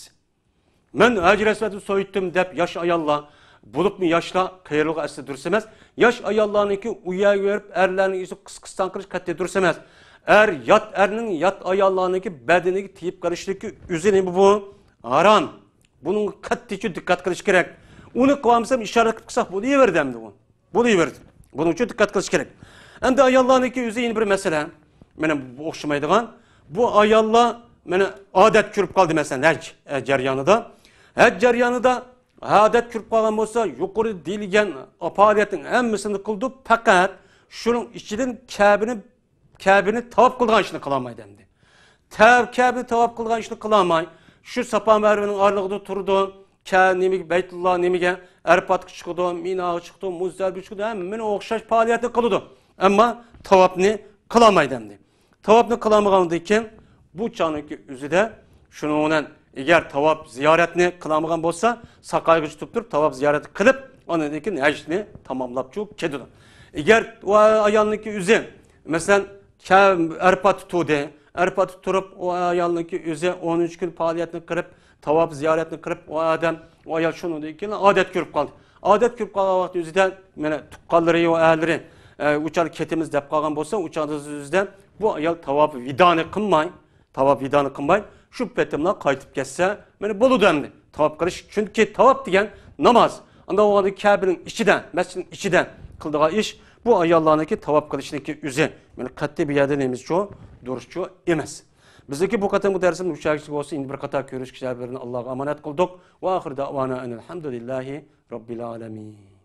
مەن ھەجرىي ئەسۋەدنى سۆيدۈم دەپ ياش ئاياللار، بولۇپمۇ ياشلار قېرىلغۇ ئەسلى دۇرۇس ئەمەس. ياش ئاياللارنىڭكى ئۇ يەرگە بېرىپ ئەرلەرنىڭ يۈزىگە قىس-، قىستاڭ قىلىش قەتئىي دۇرۇس ئەمەس. ئەر، يات ئەرنىڭ يات ئاياللارنىڭكى بەدىنىگە تېگىپ قېلىشلىكى ئۆزى نېمە بۇ؟ ھارام. بۇنىڭغا قەتئىيچە دىققەت قىلىش كېرەك. ئۇنى قىلالمىسام ئىشارەت قىلىپ قىلساق بولۇۋېرىدۇ ئەمدى ئۇ. بولۇۋېرىدۇ. بۇنىڭ ئۈچۈن دىققەت قىلىش كېرەك. ئەمدى ئاياللارنىڭكى ئۆزى يەنە بىر مەسىلە. مانا بۇ ئوخشىمايدىغان. بۇ ئاياللار مانا ئادەت كۆرۈپ قالدى مەسىلەن ھەج، ئە، جەريانىدا. ھەج جەريانىدا ئادەت كۆرۈپ قالغان بولسا يۇقىرىدا دېيىلگەن پائالىيەتنىڭ ھەممىسىنى قىلىدۇ. پەقەت شۇنىڭ ئىچىدىن كەبىنى كەبىنى تاۋاپ قىلىدىغان ئىشنى قىلالمايدۇ ئەمدى. تەۋ-، كەبىنى تاۋاپ قىلىدىغان ئىشنى قىلالماي، شۇ ساپا مەرۋىنىڭ ئارىلىقىدا تۇرىدۇ. كە-، نېمىگە، بەيتۇللا نېمىگە، ئەرپاتقا چىقىدۇ، مىناغا چىقىدۇ، مۇزدەلىپىگە چىقىدۇ، ھەممىنى ئوخشاش پائالىيەتنى قىلىدۇ. ئەمما تاۋاپنى قىلالمايدۇ ئەمدى. تاۋاپنى قىلالمىغاندىن كېيىن بۇ چاغنىڭكى ئۆزىدە شۇنىڭ بىلەن ئەگەر تاۋاپ زىيارەتنى قىلالمىغان بولسا، ساقايغىچە تۇرۇپ تۇرۇپ تاۋاپ زىيارەتنى قىلىپ، ئاندىن كېيىن ھەجنى تاماملاپچۇ كېتىدۇ. ئەگەر ئۇ ئايالنىڭكى ئۆزى، مەسىلەن، كە-، ئەرپاتتا تۇردى، ئەرپاتتا تۇرۇپ، ئۇ ئايالنىڭكى ئۆزى ئونىنچى كۈنى پائالىيەتنى قىلىپ، تاۋاپ زىيارەتنى قىلىپ، ئۇ ئادەم، ئۇ ئايال شۇنىڭدىن كېيىن ئادەت كۆرۈپ قالدى. ئادەت كۆرۈپ قالغان ۋاقىت ئۆزىدە، مانا، تۇغقانلىرى، ئۇ ئەرلىرى، ئە، ئۇ چاغدا كېتىمىز دەپ قالغان بولسا، ئۇ چاغدا ئۆزىدە بۇ ئايال تاۋاپ ۋىدانى قىلماي، تاۋاپ ۋىدانى قىلماي، شۇ پېتىملا قايتىپ كەتسە، مانا بولىدۇ ئەمدى. تاۋاپ قىلىش، چۈنكى تاۋاپ دېگەن ناماز. ئانداق بولغاندا كەبىنىڭ ئىچىدە، مەسچىتنىڭ ئىچىدە قىلىدىغان ئىش، بۇ ئاياللارنىڭكى تاۋاپ قىلىشنىڭكى ئۆزى. مانا قەتئىي بۇ يەردە نېمىزچۇ، دۇرۇسچۇ ئەمەس. بىزنىڭكى بۇ قېتىمقى دەرسىمىز مۇشۇ يەرگىچە بولسۇن. يەنە بىر قاتار كۆرۈشكىچە بىرنى ئاللاغا ئامانەت قىلدۇق. ۋە ئاخىر دەۋانا ئەنىل ھەمدۇلىللاھى رەببىل ئالەمىن.